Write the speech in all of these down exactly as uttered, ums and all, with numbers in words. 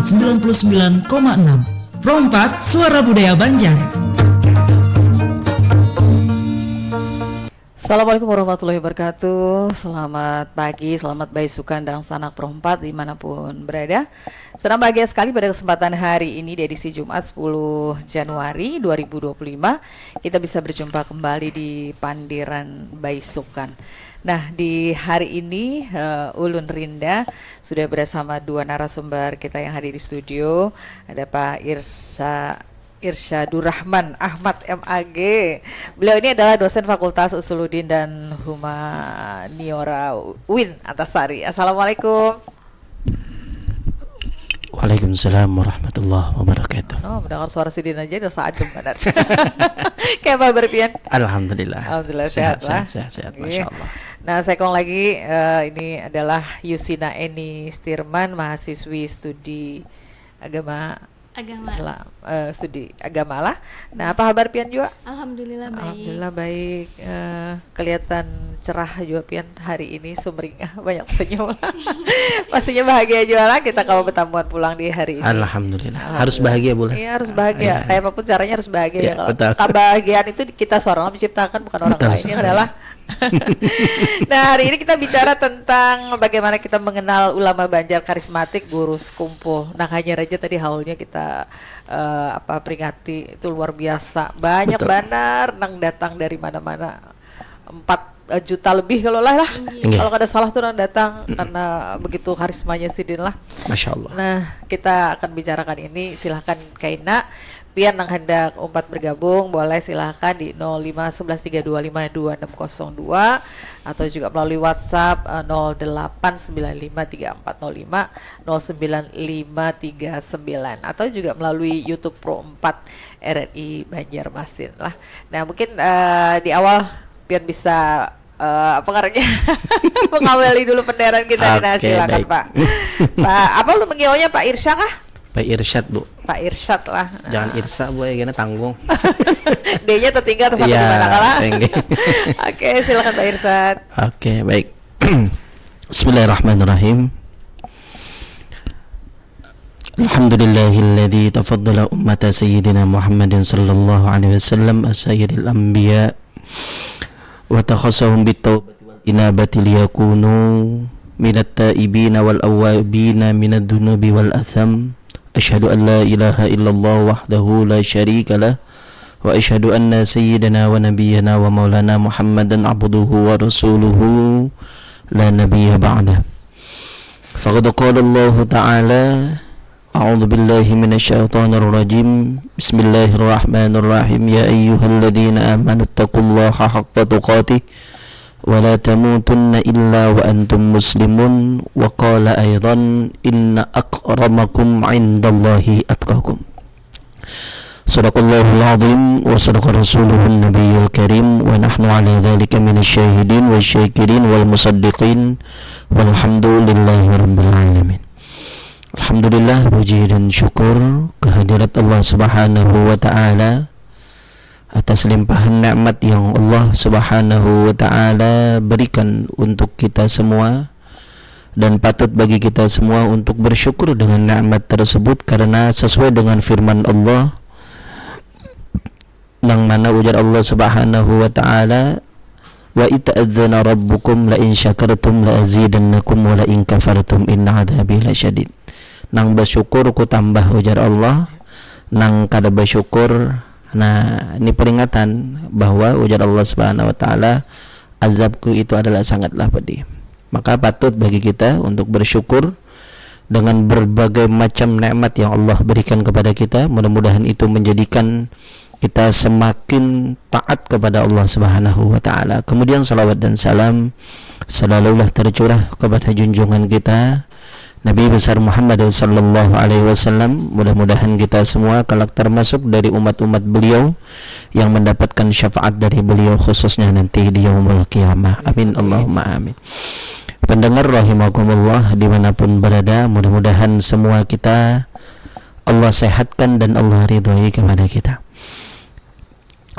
sembilan puluh sembilan koma enam. Pro empat, Suara Budaya Banjar. Assalamualaikum warahmatullahi wabarakatuh. Selamat pagi, selamat baisukan dangsanak Pro empat dimanapun berada. Senang bahagia sekali pada kesempatan hari ini di edisi Jumat sepuluh Januari dua ribu dua puluh lima, kita bisa berjumpa kembali di Pandiran Baisukan. Nah, di hari ini, eh, ulun Rinda sudah bersama dua narasumber kita yang hadir di studio. Ada Pak Irsa Irsyadur Rahman Ahmad, M A G. Beliau ini adalah dosen Fakultas Usuluddin dan Humaniora, uin, Antasari. Assalamualaikum. Waalaikumsalam warahmatullahi wabarakatuh. Oh, mendengar suara sidin aja udah saat benar. Kayak apa, Barpian? Alhamdulillah. Alhamdulillah, sehat, sehat, lah. Sehat, sehat, sehat, Iya. Masya Allah. Nah, saya kong lagi, eh, ini adalah Yusina Eni Stirman, mahasiswi studi agama Agama. Islam, eh, studi agama lah. Nah, apa kabar pian juga? Alhamdulillah baik. Alhamdulillah baik. Eh, kelihatan cerah juga pian hari ini, sumringah, banyak senyum. Pastinya bahagia juga lah kita kalau bertamuan pulang di hari ini. Alhamdulillah. Alhamdulillah. Harus bahagia boleh. Iya, harus bahagia. Iya. Kayak apapun caranya harus bahagia Iya, ya kalau. Betul. Kebahagiaan itu kita seorang menciptakan, bukan orang Betul lain. sekali. Yang adalah. Nah, hari ini kita bicara tentang bagaimana kita mengenal ulama Banjar karismatik, guru sekumpul. Nah, hanya aja tadi haulnya kita, eh, apa, peringati, itu luar biasa. Banyak Betul. Benar nang datang dari mana-mana. Empat juta lebih kalau lah lah. Inggih. Kalau kada salah tuh nang datang karena begitu karismanya sidin lah. Masya Allah. Nah, kita akan bicarakan ini. Silahkan Kaina, pian nang hendak umpat bergabung, boleh silahkan di nol lima sebelas tiga dua lima dua enam kosong dua, atau juga melalui WhatsApp, eh, nol delapan sembilan lima tiga empat nol lima nol sembilan lima tiga sembilan, atau juga melalui YouTube Pro empat R R I Banjarmasin lah. Nah, mungkin, eh, di awal pian bisa, eh, apa ngarannya, mengawali dulu pendarahan kita nih. Nah, Oke, silakan, baik. Pak. Pak, apa lu mengiaunya, Pak Irsya kah? Pak Irsyad, Bu. Pak Irsyad lah. Nah. Jangan Irsa, Bu, ya, karena tanggung. D-nya tertinggal, terus Iya, di mana kalah? Inggih. Oke, silakan, Pak Irsyad. Oke, baik. Bismillahirrahmanirrahim. Alhamdulillahilladzi tafaddala ummata sayyidina Muhammadin sallallahu alaihi wasallam as-sayyidil anbiya wa takhasahum bit taubati wal inabati liyakunu minat taibina wal awabina minad dunubi wal atham. Asyhadu an la ilaha illallah wahdahu la syarika lah, wa asyhadu anna sayyidana wa nabiyyana wa maulana Muhammadan abduhu wa rasuluhu la nabiyya ba'dah. Faqad qala Allahu ta'ala, a'udzu billahi minasy syaithanir rajim. Bismillahirrahmanirrahim. Ya ayyuhalladzina amanu taqullaha haqqa tuqatih wa la tamutunna illa wa antum muslimun. Wa qala aidan, inna akramakum indallahi atqakum. Sadaqallahul azim wa sadaqa rasuluhun nabiyul karim wa nahnu ala dzalika minasy syahidin wa syakirin wal musaddiqin walhamdulillahi rabbil alamin. Alhamdulillah, puji dan syukur kehadirat Allah Subhanahu wa taala atas limpahan nikmat yang Allah Subhanahu wa taala berikan untuk kita semua, dan patut bagi kita semua untuk bersyukur dengan nikmat tersebut, karena sesuai dengan firman Allah, nang mana ujar Allah Subhanahu wa taala, wa ita'adzana rabbukum la in syakartum la azidannakum wa la in kafartum inna adzabi lasyadid. Nang bersyukur ku tambah, ujar Allah, nang kada bersyukur, nah, ini peringatan bahwa ujar Allah Subhanahu wa taala, azabku itu adalah sangatlah pedih. Maka patut bagi kita untuk bersyukur dengan berbagai macam nikmat yang Allah berikan kepada kita. Mudah-mudahan itu menjadikan kita semakin taat kepada Allah Subhanahu wa taala. Kemudian salawat dan salam selalulah tercurah kepada junjungan kita Nabi besar Muhammad sallallahu alaihi wasallam. Mudah-mudahan kita semua kelak termasuk dari umat-umat beliau yang mendapatkan syafaat dari beliau, khususnya nanti di yaumul qiyamah. Amin, Allahumma amin. Pendengar rahimakumullah dimanapun berada, mudah-mudahan semua kita Allah sehatkan dan Allah ridhoi kepada kita.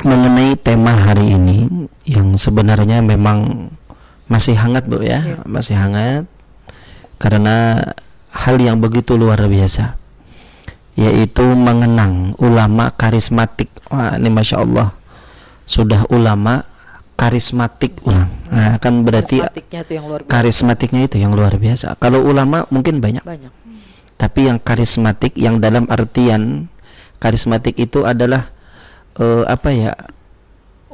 Mengenai tema hari ini yang sebenarnya memang masih hangat, Bu, ya, Iya. masih hangat karena hal yang begitu luar biasa. yaitu mengenang ulama karismatik. Wah, ini masya Allah, sudah ulama karismatik ulang. Nah, kan berarti Karismatiknya tuh yang luar biasa. Karismatiknya itu yang luar biasa. Kalau ulama mungkin banyak, Banyak. tapi yang karismatik, yang dalam artian karismatik itu adalah eh, apa ya,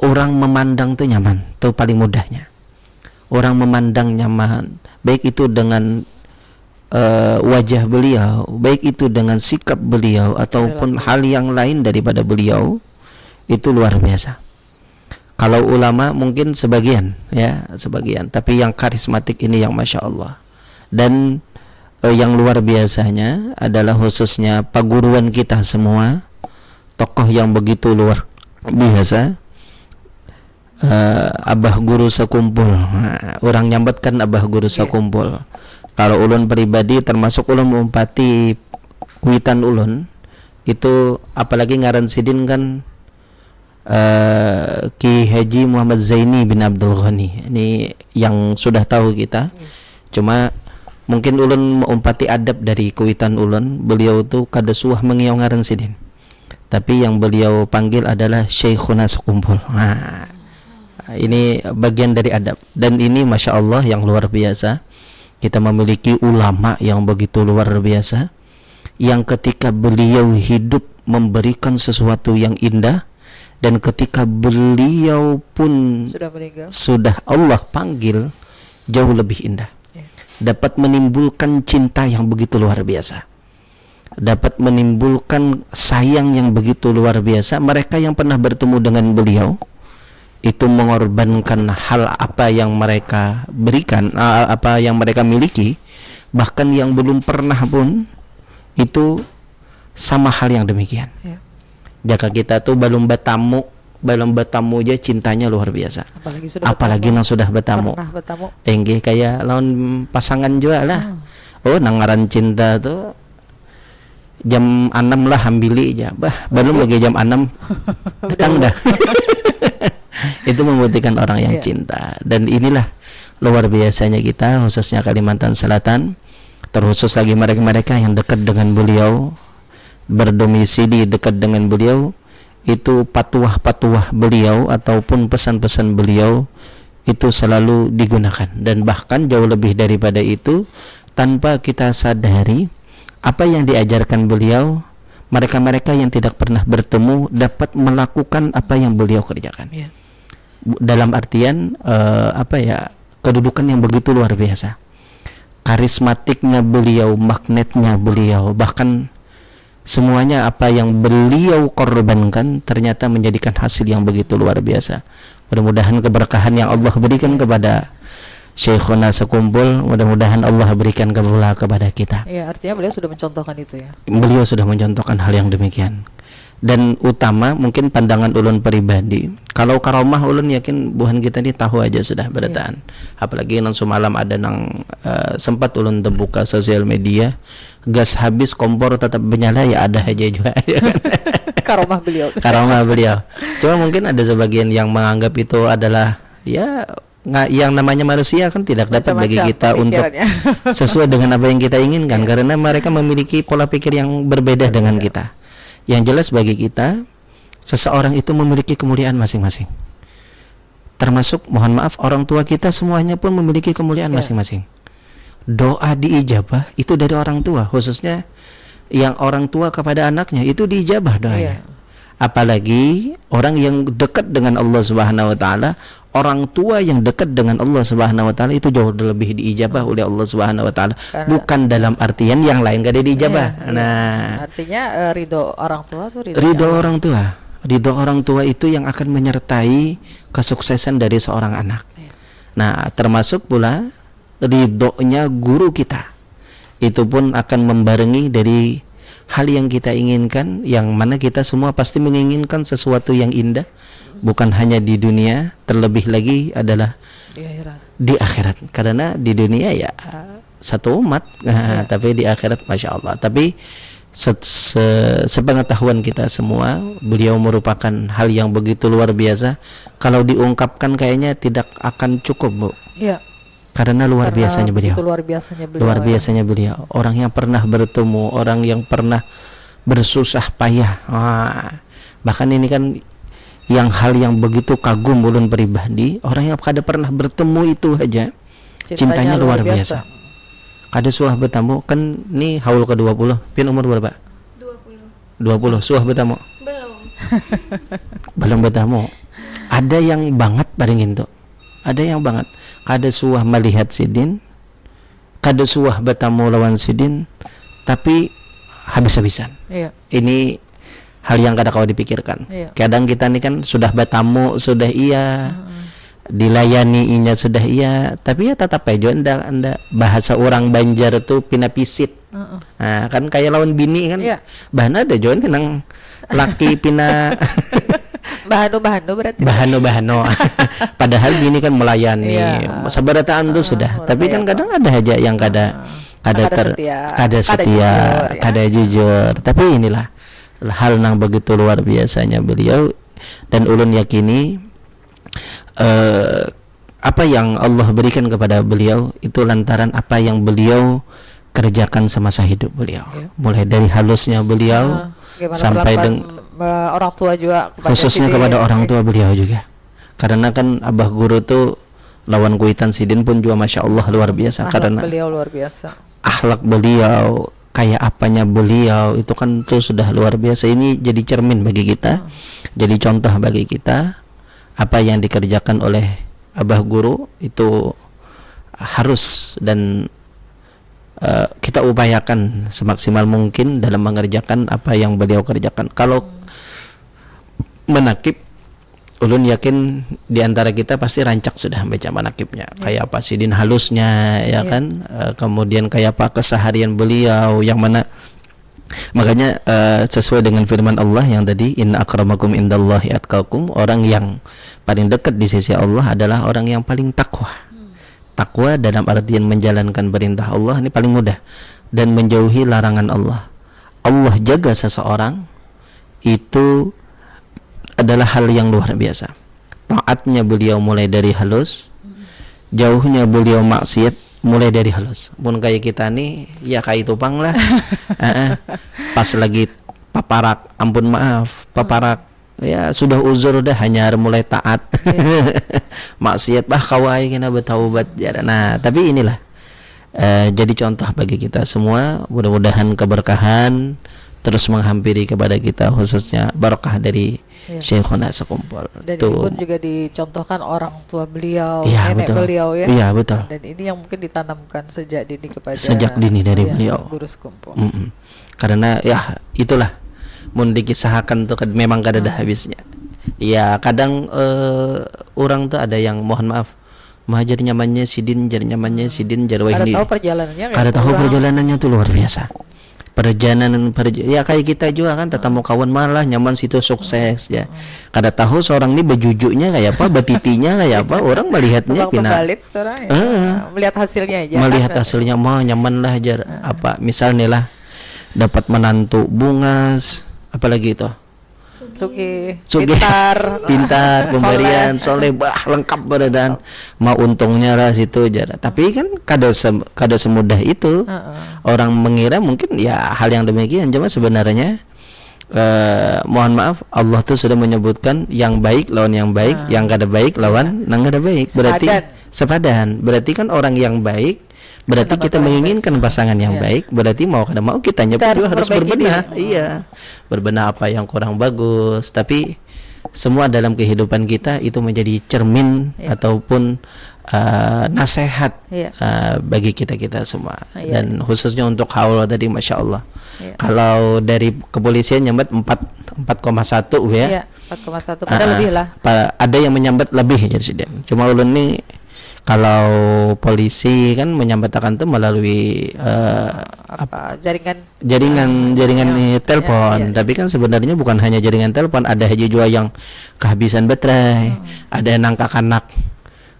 orang memandang tuh nyaman, tuh paling mudahnya. Orang memandang nyaman, baik itu dengan eh, wajah beliau, baik itu dengan sikap beliau ataupun Perilaku. Hal yang lain daripada beliau, itu luar biasa. Kalau ulama mungkin sebagian, ya, sebagian, tapi yang karismatik ini yang masya Allah. Dan eh, yang luar biasanya adalah khususnya paguruan kita semua, tokoh yang begitu luar biasa, eh, Abah Guru Sekumpul. Nah, orang nyambat kan Abah Guru Iya. Sekumpul. Kalau ulun pribadi, termasuk ulun meumpati kuitan ulun itu, apalagi ngaran sidin kan eh, Ki Haji Muhammad Zaini bin Abdul Ghani. Ini yang sudah tahu kita. Cuma mungkin ulun meumpati adab dari kuitan ulun, beliau tu kada suah mengiau ngaran sidin. Tapi yang beliau panggil adalah Syekhuna Sekumpul. Nah, ini bagian dari adab. Dan ini masya Allah yang luar biasa. Kita memiliki ulama yang begitu luar biasa, yang ketika beliau hidup memberikan sesuatu yang indah, dan ketika beliau pun Sudah meninggal. Sudah Allah panggil, jauh lebih indah. Ya. Dapat menimbulkan cinta yang begitu luar biasa. Dapat menimbulkan sayang yang begitu luar biasa. Mereka yang pernah bertemu dengan beliau itu mengorbankan hal apa yang mereka berikan, eh, apa yang mereka miliki, bahkan yang belum pernah pun itu sama hal yang demikian. Ya. Jika kita tuh belum bertamu, belum bertamu aja cintanya luar biasa. Apalagi sudah Apalagi bertamu. Nang sudah bertamu. Pernah bertamu. Enggih, kayak lawan pasangan juga lah. Oh. Oh, nang ngaran cinta tuh jam enam lah hambili aja. Bah, belum lagi jam enam. Datang dah. Itu membuktikan orang yang Iya. Cinta. Dan inilah luar biasanya kita, khususnya Kalimantan Selatan, terkhusus lagi mereka-mereka yang dekat dengan beliau, berdomisili dekat dengan beliau, itu patuah-patuah beliau ataupun pesan-pesan beliau itu selalu digunakan, dan bahkan jauh lebih daripada itu, tanpa kita sadari, apa yang diajarkan beliau, mereka-mereka yang tidak pernah bertemu dapat melakukan apa yang beliau kerjakan. Iya. Bu- dalam artian eh, apa ya, kedudukan yang begitu luar biasa, karismatiknya beliau, magnetnya beliau, bahkan semuanya apa yang beliau korbankan ternyata menjadikan hasil yang begitu luar biasa. Mudah-mudahan keberkahan yang Allah berikan kepada Syekhuna Sekumpul, mudah-mudahan Allah berikan pula kepada kita. Ya, artinya beliau sudah mencontohkan itu ya. Beliau sudah mencontohkan hal yang demikian. Dan utama mungkin pandangan ulun pribadi, kalau karomah ulun yakin buhan kita ni tahu aja sudah berataan. Apalagi nang semalam ada nang eh, sempat ulun terbuka sosial media, gas habis kompor tetap menyala, ya ada aja juga. Ya kan? Karomah beliau. Karomah beliau. Cuma mungkin ada sebagian yang menganggap itu adalah ya nga- yang namanya manusia kan tidak dapat bagi Macam-macam kita untuk pemikirannya. Sesuai dengan apa yang kita inginkan, karena mereka memiliki pola pikir yang berbeda dengan kita. Yang jelas bagi kita, seseorang itu memiliki kemuliaan masing-masing. Termasuk, mohon maaf, orang tua kita semuanya pun memiliki kemuliaan Ya. Masing-masing. Doa diijabah itu dari orang tua, khususnya yang orang tua kepada anaknya itu diijabah doanya. Iya. Apalagi orang yang dekat dengan Allah Subhanahu wa taala, orang tua yang dekat dengan Allah Subhanahu wa taala itu jauh lebih diijabah oleh Allah Subhanahu wa taala. Karena Bukan dalam artian yang lain kada diijabah. Iya, iya. Nah, Artinya eh, ridho orang tua tuh ridho ridho Allah. Orang tua, ridho orang tua itu yang akan menyertai kesuksesan dari seorang anak. Iya. Nah, termasuk pula ridhonya guru kita. Itu pun akan membarengi dari hal yang kita inginkan, yang mana kita semua pasti menginginkan sesuatu yang indah, bukan hanya di dunia, terlebih lagi adalah Di akhirat. Di akhirat. Karena di dunia ya satu umat, nah, Ya. Tapi di akhirat masya Allah. Tapi se- se- sepengetahuan kita semua, beliau merupakan hal yang begitu luar biasa. Kalau diungkapkan kayaknya tidak akan cukup, Bu. Iya. Karena luar Karena biasanya beliau. Itu luar biasanya beliau. Luar Ya. Biasanya beliau. Orang yang pernah bertemu, orang yang pernah bersusah payah. Wah, bahkan ini kan yang hal yang begitu kagum ulun pribadi, orang yang kada pernah bertemu itu aja cintanya, cintanya luar biasa. Kada suah bertemu kan, ni haul ke dua puluh. Pian umur berapa? Dua puluh. Dua puluh, suah bertemu? Belum. Belum bertemu. Ada yang banget paling itu. Ada yang banget. Kada suah melihat sidin, kada suah bertemu lawan sidin, tapi habis-habisan. Iya. Ini hal yang kada kawa dipikirkan. Iya. Kadang kita ni kan sudah bertamu, sudah iya, dilayani inya sudah iya, tapi ya tetap aja nda, nda bahasa orang Banjar tuh pina pisit. Heeh. Nah, kan kayak lawan bini kan, iya, bahana ada juga nih nang laki pina bahanu bahanu berarti bahanu bahanu. Padahal bini kan melayani, iya, sabarataan tuh, heeh, sudah, tapi kan kadang ada aja yang kada, heeh, kada ter setia, kada setia, jujur, ya, kada jujur. Tapi inilah hal nang begitu luar biasanya beliau, dan ulun yakini eh, apa yang Allah berikan kepada beliau itu lantaran apa yang beliau kerjakan semasa hidup beliau. Ya. Mulai dari halusnya beliau, ah, sampai dengan orang tua juga, khususnya kepada orang tua beliau juga. Karena kan Abah Guru tuh lawan kuitan sidin pun juga masya Allah luar biasa. Akhlak karena beliau luar biasa. Akhlak beliau, kayak apanya beliau itu kan tuh sudah luar biasa. Ini jadi cermin bagi kita, hmm, jadi contoh bagi kita. Apa yang dikerjakan oleh Abah Guru itu harus dan uh, kita upayakan semaksimal mungkin dalam mengerjakan apa yang beliau kerjakan. Kalau menakib, ulun yakin di antara kita pasti rancak sudah baca manakibnya. Ya. Kayak apa sidin halusnya, ya, ya, kan? Uh, kemudian kayak apa keseharian beliau, yang mana makanya uh, sesuai dengan firman Allah yang tadi, inna akramakum indallahi atqakum, orang yang paling dekat di sisi Allah adalah orang yang paling takwa. Hmm. Takwa dalam artian menjalankan perintah Allah ini paling mudah dan menjauhi larangan Allah. Allah jaga seseorang itu adalah hal yang luar biasa. Taatnya beliau mulai dari halus, jauhnya beliau maksiat mulai dari halus. Mun kayak kita nih, ya kayak itu pang lah. Heeh. Pas lagi paparak, ampun maaf, paparak, ya sudah uzur dah, hanyar mulai taat. Iya. Maksiat, bah, kawai kena bertaubat. Ya, nah, tapi inilah eh, jadi contoh bagi kita semua. Mudah-mudahan keberkahan terus menghampiri kepada kita, khususnya berkah dari, iya, Syekhuna Sekumpul. Dan tuh, ini pun juga dicontohkan orang tua beliau, iya, nenek, betul, beliau, ya. Iya, betul. Dan ini yang mungkin ditanamkan sejak dini kepada, sejak dini dari, iya, beliau. Guru Sekumpul. Mm-mm. Karena ya itulah, mun dikisahakan tuh kad-, memang kada ada, hmm, habisnya. Ya kadang eh, orang tuh ada yang, mohon maaf, mah jar nyamannya sidin, jar nyamannya, hmm, sidin, jar wahini. Kada tahu perjalanannya, kada tahu perjalanannya tuh luar biasa. Perjalanan perj-, ya kayak kita juga kan, tetamu kawan malah nyaman situ sukses, ya. Hmm. Kada tahu seorang ini bejujuknya kayak apa, betitinya kayak apa, orang melihatnya pina, ya. Heeh. Melihat hasilnya aja. Melihat hasilnya mah nyaman lah, jar. Heeh. Apa misal nih lah, dapat menantu bungas, apalagi itu, sugih, sugih, pintar, pintar, soleh, pemberian, soleh, bah, lengkap barataan. Mau untungnya lah situ aja. Tapi kan kada sem-, kada semudah itu. Heeh. Orang mengira mungkin ya hal yang demikian, cuma sebenarnya eh, mohon maaf, Allah tuh sudah menyebutkan yang baik lawan yang baik, nah, yang kada baik lawan, iya, nang kada baik. Berarti sepadan. Sepadan. Berarti kan orang yang baik, berarti kita menginginkan pasangan yang, iya, baik, berarti mau kada mau kita juga harus memperbaiki diri. Berbenah. Iya. Berbenah apa yang kurang bagus, tapi semua dalam kehidupan kita itu menjadi cermin, iya, ataupun eh, nasihat, iya, eh, bagi kita-kita semua. Iya. Dan khususnya untuk haul tadi, masya Allah. Iya. Kalau dari kepolisian nyambat empat, empat koma satu ya. Iya, empat koma satu. Pada, ah, lebih lah. Pa-, ada yang menyambat lebih, jadi sidin. Cuma ulun nih, kalau polisi kan menyambatakan tuh melalui eh, apa, jaringan, jaringan, ah, jaringan, iya, nih, telepon. Iya, iya. Tapi kan sebenarnya bukan hanya jaringan telepon, ada aja juga yang kehabisan baterai, hmm, ada nang kakanak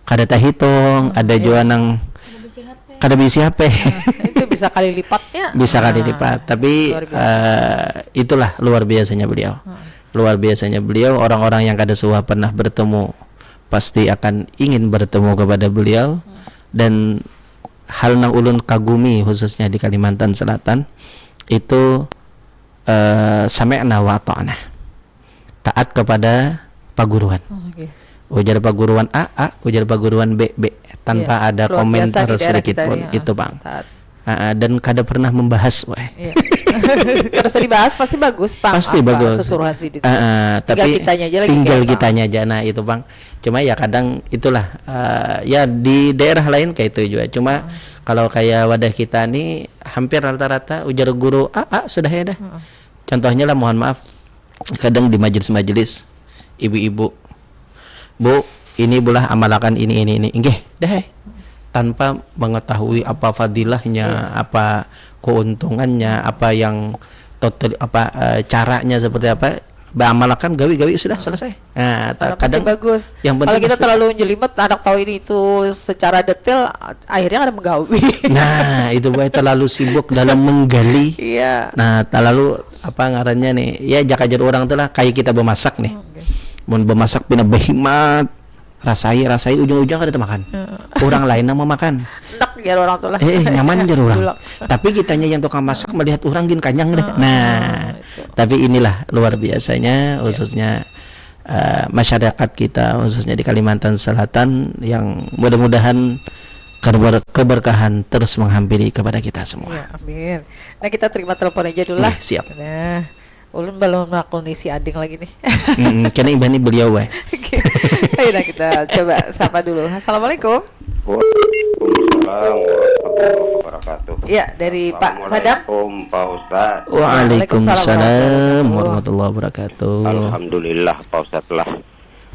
kada tahitung, hmm, ada, iya, juga nang kada bisi H P. Kada bisi H P. Nah, itu bisa kali lipatnya. Bisa kali lipat. Nah, tapi luar biasa. Eh, itulah luar biasanya beliau. Hmm. Luar biasanya beliau, orang-orang yang kada suah pernah bertemu pasti akan ingin bertemu kepada beliau. Hmm. Dan hal nang ulun kagumi khususnya di Kalimantan Selatan itu eh, sami'na wa ata'na. Taat kepada paguruan. Oh, okay. Ujar paguruan A, A, ujar paguruan B, B, tanpa yeah. ada komentar sedikit pun. Ya. Itu, Bang. Taat. Uh, dan kada pernah membahas, weh. Yeah. Kalau sudah dibahas pasti bagus, Bang. Pasti apa, bagus. Sesuruhan sidin. Uh, tapi tinggal kitanya aja lagi, tinggal kitanya aja, nah itu, Bang. Cuma ya kadang itulah, uh, ya di daerah lain kayak itu juga. Cuma uh. kalau kayak wadah kita nih hampir rata-rata ujar guru A, A sudah ya dah. Uh. Contohnya lah, mohon maaf, kadang di majelis-majelis ibu-ibu, "Bu, ini bulah amalakan ini, ini, ini." Inggih, dah. Tanpa mengetahui apa fadilahnya, yeah. apa keuntungannya, apa yang total, apa uh, caranya seperti apa, beamalakan gawi-gawi sudah selesai. Nah, kadang bagus. Yang penting kalau kita terlalu jelimet, anak tahu ini itu secara detail, akhirnya ada menggawi. Nah, itu baik terlalu sibuk dalam menggali. Iya. Nah, terlalu apa ngarannya nih, ya jaka jadi orang tuh lah, kayak kita bemasak nih. Oh, okay. Mau bemasak pina behimat, rasai rasai ujung-ujung kada temakan. Uh. Orang lain yang memakan. Enak jar orang tuh lah. Eh, nyaman jar orang. Tapi kitanya yang tukang masak melihat orang gin kanyang deh. Uh, nah, itu. Tapi inilah luar biasanya, ya. Khususnya uh, masyarakat kita, khususnya di Kalimantan Selatan, yang mudah-mudahan keber keberkahan terus menghampiri kepada kita semua. Ya, amin. Nah, kita terima telepon aja dulu lah. Ya, siap. Nah, ulun belum melakukan isi ading lagi nih. Mm, kena imbah nih beliau, weh. Oke. Ayo, nah, kita coba sapa dulu. Assalamualaikum. Waalaikumsalam warahmatullahi wabarakatuh. Ya, dari Pak Sadam. Assalamualaikum, Pak Ustaz. Waalaikumsalam warahmatullahi wabarakatuh. Alhamdulillah, Pak Ustaz lah.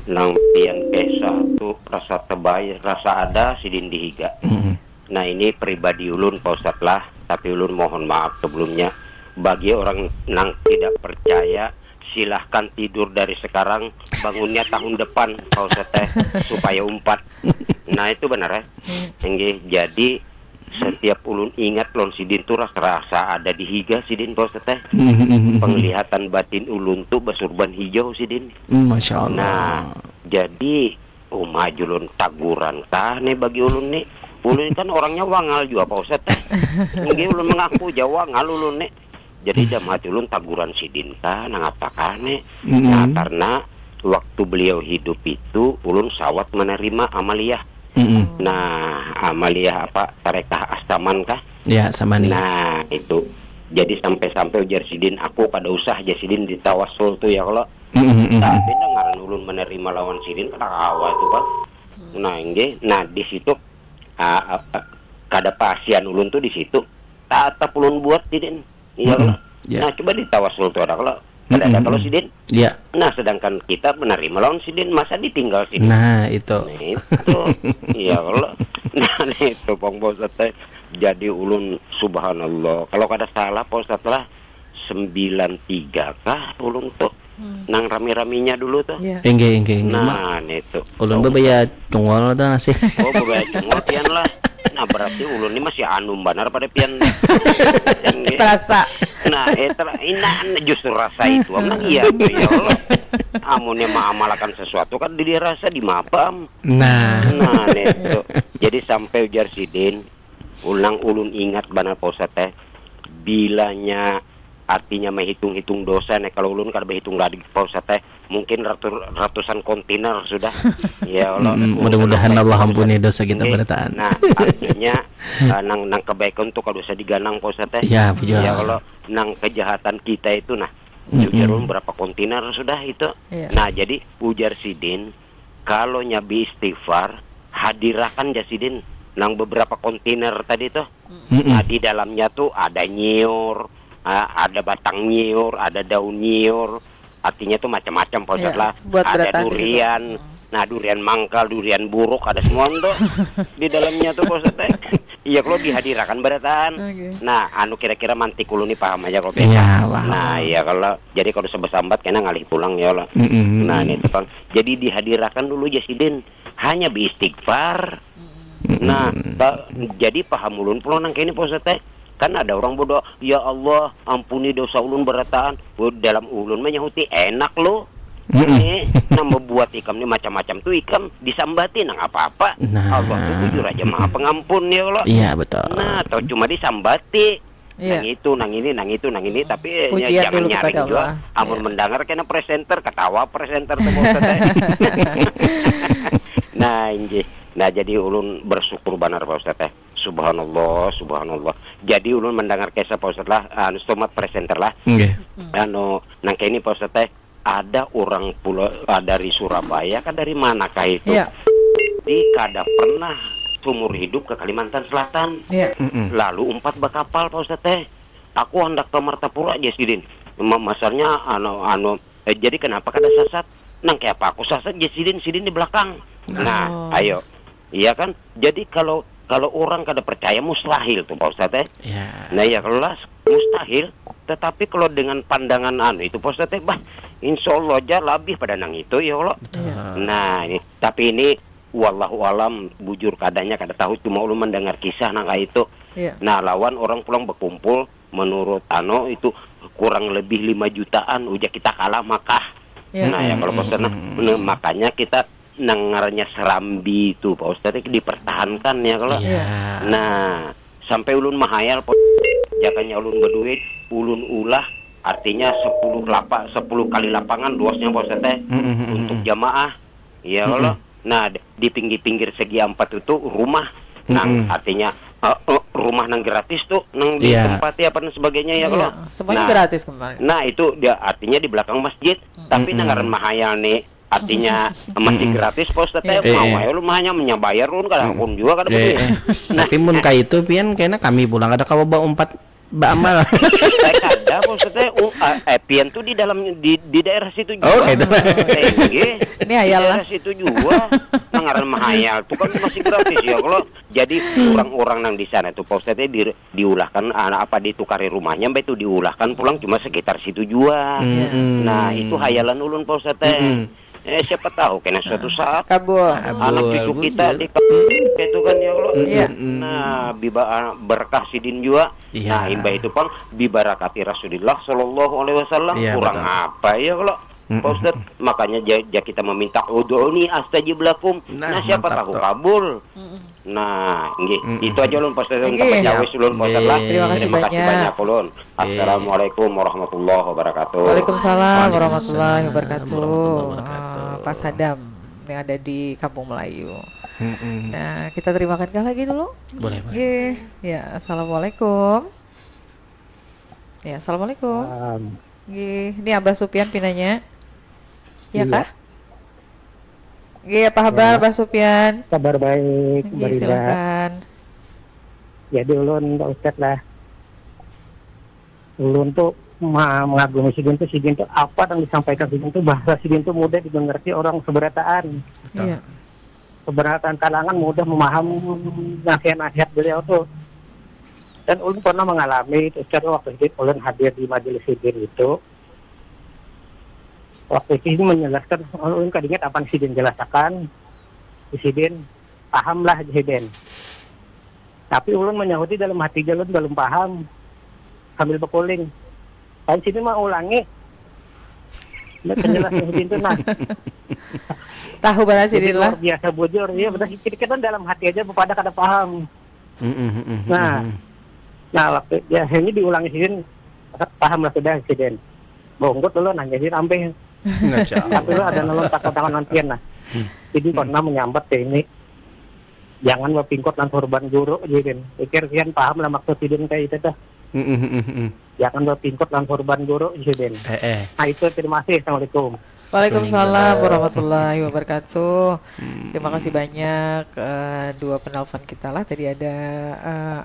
Nang pian kisah tu rasa tebai, rasa ada sidin di higa. Mm-mm. Nah, ini pribadi ulun, Pak Ustaz lah, tapi ulun mohon maaf sebelumnya. Bagi orang nang tidak percaya, silahkan tidur dari sekarang, bangunnya tahun depan, Pak Ustaz teh, supaya umpat. Nah, itu benar ya. Inggih, jadi setiap ulun ingat lawan sidin tu rasa-rasa ada di higa sidin, Pak Ustaz teh. Penglihatan batin ulun tu basurban hijau sidin. Hmm, Masya Allah. Nah, jadi uma aja ulun taguran kah nih bagi ulun nih. Ulun kan orangnya wangal juga, Pak Ustaz teh. Inggih, ulun mengaku ja wangal ulun nih. Jadi dalam hati ulun taguran sidin kah, nang apa kah nih. Mm-mm. Nah, karena waktu beliau hidup itu ulun sawat menerima amaliah. Mm-mm. Nah, amaliah apa, tarekah astaman kah? Ya, astaman. Nah, itu. Jadi sampai-sampai ujar sidin, "Aku kada usah," jar sidin, "ditawasul tu ya kalau." Mm-mm. Tapi ngaran ulun menerima lawan sidin kada kawa itu kan. Nah, inggih. Nah, di situ, ah, ah, ah, kada pasian ulun tu di situ. Tatap ulun buat sidin. Iya, mm-mm. Ya. Nah, coba ditawasul tu ada kalau kada ada kalau sidin. Ya. Nah, sedangkan kita menerima lawan sidin, masa ditinggal sidin? Nah, itu. Nah, itu. Iya kalau. Nah, itu, Bang Bos teh. Jadi ulun, subhanallah, kalau kada salah, Pak Ustaz lah, sembilan tiga kah ulun tuh. Hmm. Nang rami-raminya dulu tuh. Ya. Inggih, inggih, inggih. Nah, nih tuh. Ulun bebaya cungol tuh masih. Oh, bebaya cungol pian lah. Nah, berarti ulun ini masih anum banar pada pian. Inggih. Terasa. Nah, eh, ter nah, justru rasa itu, am, nah, iya tuh, ya Allah. Amunnya maamalakan sesuatu kan dia rasa di mapam. Nah. Nah, nih tuh. Jadi sampai ujar sidin, ulang ulun ingat banar, Pak Ustaz teh. Bilanya artinya menghitung-hitung dosa nih, kalau ulun kada berhitung lagi, Pak Ustaz teh, mungkin ratu, ratusan kontainer sudah. Ya Allah. Mm-mm. Mudah-mudahan Allah ampuni dosa kita berataan. Nah, artinya, eh, nang, nang kebaikan tuh kada usah diganang, Pak Ustaz teh. Ya, betul. Ya Allah, nang kejahatan kita itu, nah, ujar ulun berapa kontainer sudah itu. Iya. Nah, jadi ujar sidin, kalau nyabi istighfar, hadirakan ja sidin nang beberapa kontainer tadi tuh. Mm-mm. Nah, di dalamnya tuh ada nyiur, ah, ada batang nyiur, ada daun nyiur. Artinya tuh macam-macam, Pak Ustaz lah. Ada durian. Nah, durian mangkal, durian buruk, ada semua tuh di dalamnya tuh, Pak Ustaz teh. Iya, kalau dihadirakan berataan. Oke. Nah, anu kira-kira mantik ulun nih paham aja kalau. Iya, paham. Nah, iya kalau jadi kalau sebesambat kena ngalih pulang ya lah. Mm-mm. Nah, ini tuh, Bang. Jadi dihadirakan dulu aja sidin. Hanya beristighfar. Nah, jadi paham ulun pulang nang kini, Pak Ustaz teh. Kan ada orang bodoh, "Ya Allah, ampuni dosa ulun berataan." Dalam ulun menyahuti, "Enak lo." Ini nang membuat ikam ini macam-macam tuh ikam disambati nang apa-apa. Nah. Allah tuh bujur aja maha pengampun ya Allah. Iya, betul. Nah, atau cuma disambati. Iya. Nang itu, nang ini, nang itu, nang ini, tapi ya, pujian jangan dulu nyaring kepada jua. Allah. Amun iya, mendengar kena presenter, ketawa presenter tuh, Pak Ustadz, eh. Nah, inggih. Nah, jadi ulun bersyukur banar, Pak Ustadz, eh. Subhanallah, subhanallah. Jadi ulun mendengar kisah, Pak Ustadz, lah, anu, stomat presenter lah. Nggih. Hmm. Anu, nang kayak ini, Pak Ustadz, eh, ada orang pula, ah, dari Surabaya kah, dari manakah itu? Iya. Di kada pernah seumur hidup ke Kalimantan Selatan. Iya. Mm-mm. Lalu umpat bakapal, Pak Ustadz, eh. Aku hendak ke Martapura aja sidin. Memasarnya anu, anu, eh, jadi kenapa kada sasat? Nang kayak apa aku sasat aja sidin, sidin di belakang. Nah. Nah, oh, ayo. Iya kan? Jadi kalau, kalau orang kada percaya, mustahil tuh, Pak Ustadz, eh. Ya. Nah, ya, jelas mustahil. Tetapi kalau dengan pandangan anu itu, Pak Ustadz, eh, bah, insya Allah aja lebih pada nang itu, ya Allah. Betul. Iya. Nah, ini, tapi ini wallahu alam, bujur kadanya kada tahu, cuma ulun mendengar kisah nang kayak itu. Iya. Nah, lawan orang pulang berkumpul, menurut anu itu kurang lebih lima jutaan, ujar kita kalah Makkah. Iya. Nah, ya, kalau, mm-mm, pesan, mm-mm, nah, makanya kita nang ngarannya Serambi itu, Pak Ustadz, dipertahankan, ya, kalau. Iya. Nah, sampai ulun mahayal, Pak, jakanya ulun berduit, ulun ulah, artinya sepuluh lapa-, sepuluh kali lapangan luasnya, Pak Ustadz, eh, mm-mm, untuk jamaah. Iya, mm-mm, kalau. Nah, di, di pinggir-pinggir segi empat itu rumah. Nang, mm-mm, artinya, eh, eh, rumah nang gratis tuh, nang di, iya, tempat ya, apa dan sebagainya, ya, iya, kalau. Semuanya, nah, gratis kemarin. Nah, itu dia artinya di belakang masjid. Mm-mm. Tapi nang ngaran mahayal nih, artinya masih, mm-mm, gratis, Pak Ustadz, iya, eh, mau, eh, ayo lu mahanya menyabayar, ulun kada, mm-mm, akun juga kada, eh, peduli, eh. Nah. Tapi mun kayak itu, pian, kayaknya kami pulang ada kawa baumpat baamal. Saya kada, maksudnya, u-, eh, eh, pian tuh di dalam, di, di daerah situ juga. Oh, gitu. Eh, nggih. Ini hayal lah. Di daerah situ juga. Nang ngaran mahayal tuh kan masih gratis ya, kalau. Jadi, hmm, orang-orang nang di sana tuh, Pak Ustadz, di, diulahkan, ah, apa, ditukari rumahnya, mbak, itu diulahkan pulang cuma sekitar situ jua. Hmm, hmm. Nah, itu hayalan ulun, Pak Ustadz, teh. Hmm, hmm. Eh, siapa tahu kena suatu saat kabul. Anak, kabul, cucu kita, betul, di kampung itu kan, ya Allah. Iya. Mm-mm. Nah, biba-, berkah sidin jua. Iya. Nah, imbah itu pang dibarakati Rasulullah sallallahu alaihi wasallam. Iya, kurang betul. Apa ya kalau? Mm-mm. Pak Ustadz, makanya ja-, ja kita meminta, "Ud'uni astajib lakum." Nah, nah, siapa tahu tuh kabul. Mm-mm. Nah, nggih. Mm-mm. Itu aja ulun, Pak Ustadz, nggih. Tambah jawes ulun, Pak Ustadz, lah. Nggih. Terima kasih banyak. Terima kasih banyak ulun. Nggih. Assalamualaikum warahmatullahi wabarakatuh. Waalaikumsalam warahmatullahi wabarakatuh. Waalaikumsalam warahmatullahi wabarakatuh. Ah, Pak Sadam yang ada di Kampung Melayu. Mm-mm. Nah, kita terimakan kah lagi dulu? Boleh, boleh. Nggih. Ya, assalamualaikum. Ya, assalamualaikum. Salam. Nggih, ini Abah Supian pinanya. Ya, iya kah? Nggih, apa habar, ya, Abah Supian? Kabar baik, nggih, Mbak Rira. Silakan. Jadi ulun, Pak Ustadz lah. Ulun tuh ma-, mengagumi sidin tuh, sidin tuh apa yang disampaikan sidin tuh, bahasa sidin tuh mudah dimengerti orang seberataan. Betul. Iya. Seberataan kalangan mudah memaham nasihat-nasihat beliau tuh. Dan ulun pernah mengalami itu, Ustaz, waktu sidin, ulun hadir di majelis sidin itu. Waktu sidin menjelaskan, ulun kada ingat apa yang sidin jelasakan. Sidin, "Pahamlah," sidin. Tapi ulun menyahuti dalam hati, "Ulun belum paham." Sambil bekuling. Lain sidin mau ulangi. Nah, penjelasan sidin tuh, nah. Tahu banar sidin lah. Jadi luar biasa bujur. Iya, benar. Kita, kita dalam hati aja pada kada paham. Mm, mm, mm, mm, nah, mm, mm. Nah, waktu ya, ini diulangi sidin, paham lah sudah sidin. Bongkot dulu nanya sidin ampih. Tapi lu ada nolong takut tangan nantian, nah. Hmm. Sidin pernah menyambat ya ini, "Jangan bapingkot lawan sorban guru," sidin. Pikir kian paham lah maksud sidin kayak itu tuh. Mm, mm, mm, mm. "Jangan bapingkot lawan sorban guru," sidin. Eh, eh. Nah, itu, terima kasih. Assalamualaikum. Waalaikumsalam warahmatullahi wabarakatuh. Hmm. Terima kasih banyak, eh, dua penelpon kita lah. Tadi ada, eh,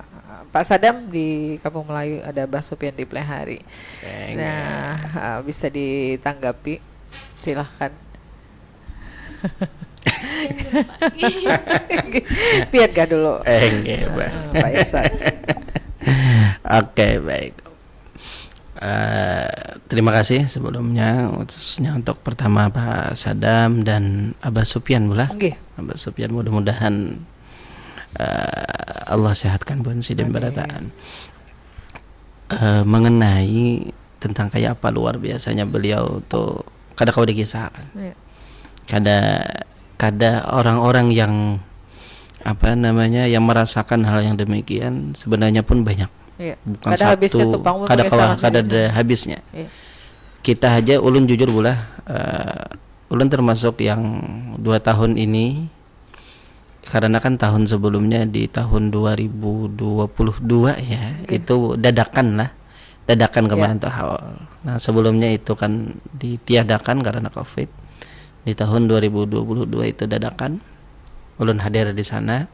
Pak Sadam di Kampung Melayu, ada Bah Supian di Plehari. Nah, eh, bisa ditanggapi. Silahkan. Pian kah dulu? Eh, nggih, Mbak. Eh, Pak Irsan. Oke, baik. Eh, terima kasih sebelumnya, khususnya untuk pertama Pak Sadam dan Abah Supian, Bula. Nggih. Abah Supian, mudah-mudahan, eh, Allah sehatkan pun sidin barataan. Amin. Eh, mengenai tentang kayak apa luar biasanya beliau tuh, kada kawa dikisahkan. Iya. Kada, kada orang-orang yang, apa namanya, yang merasakan hal yang demikian sebenarnya pun banyak. Iya. Bukan kada habisnya satu, tu pang kada kawa, kada ada habisnya. Iya. Kita aja, ulun jujur bulah, uh, ulun termasuk yang dua tahun ini, karena kan tahun sebelumnya, di tahun dua ribu dua puluh dua ya, okay, itu dadakan lah, dadakan kemarin tuh awal. Nah, sebelumnya itu kan ditiadakan karena covid. Di tahun dua ribu dua puluh dua itu dadakan, ulun hadir di sana.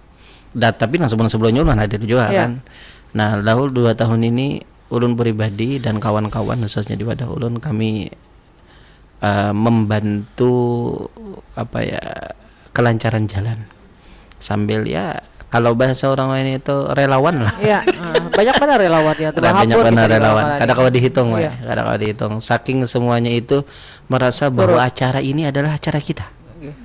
Da, tapi nang sebelum-sebelumnya ulun hadir juga, ya, kan. Nah, lalu dua tahun ini ulun pribadi dan kawan-kawan, khususnya di Wadah Ulun, kami uh, membantu, apa ya, kelancaran jalan. Sambil, ya, kalau bahasa orang lain itu relawan lah. Iya, uh, banyak mana relawan yang, nah, banyak mana relawan. Kada kawa dihitung, ya, kada kawa dihitung. Saking semuanya itu merasa bahwa acara ini adalah acara kita. Okay.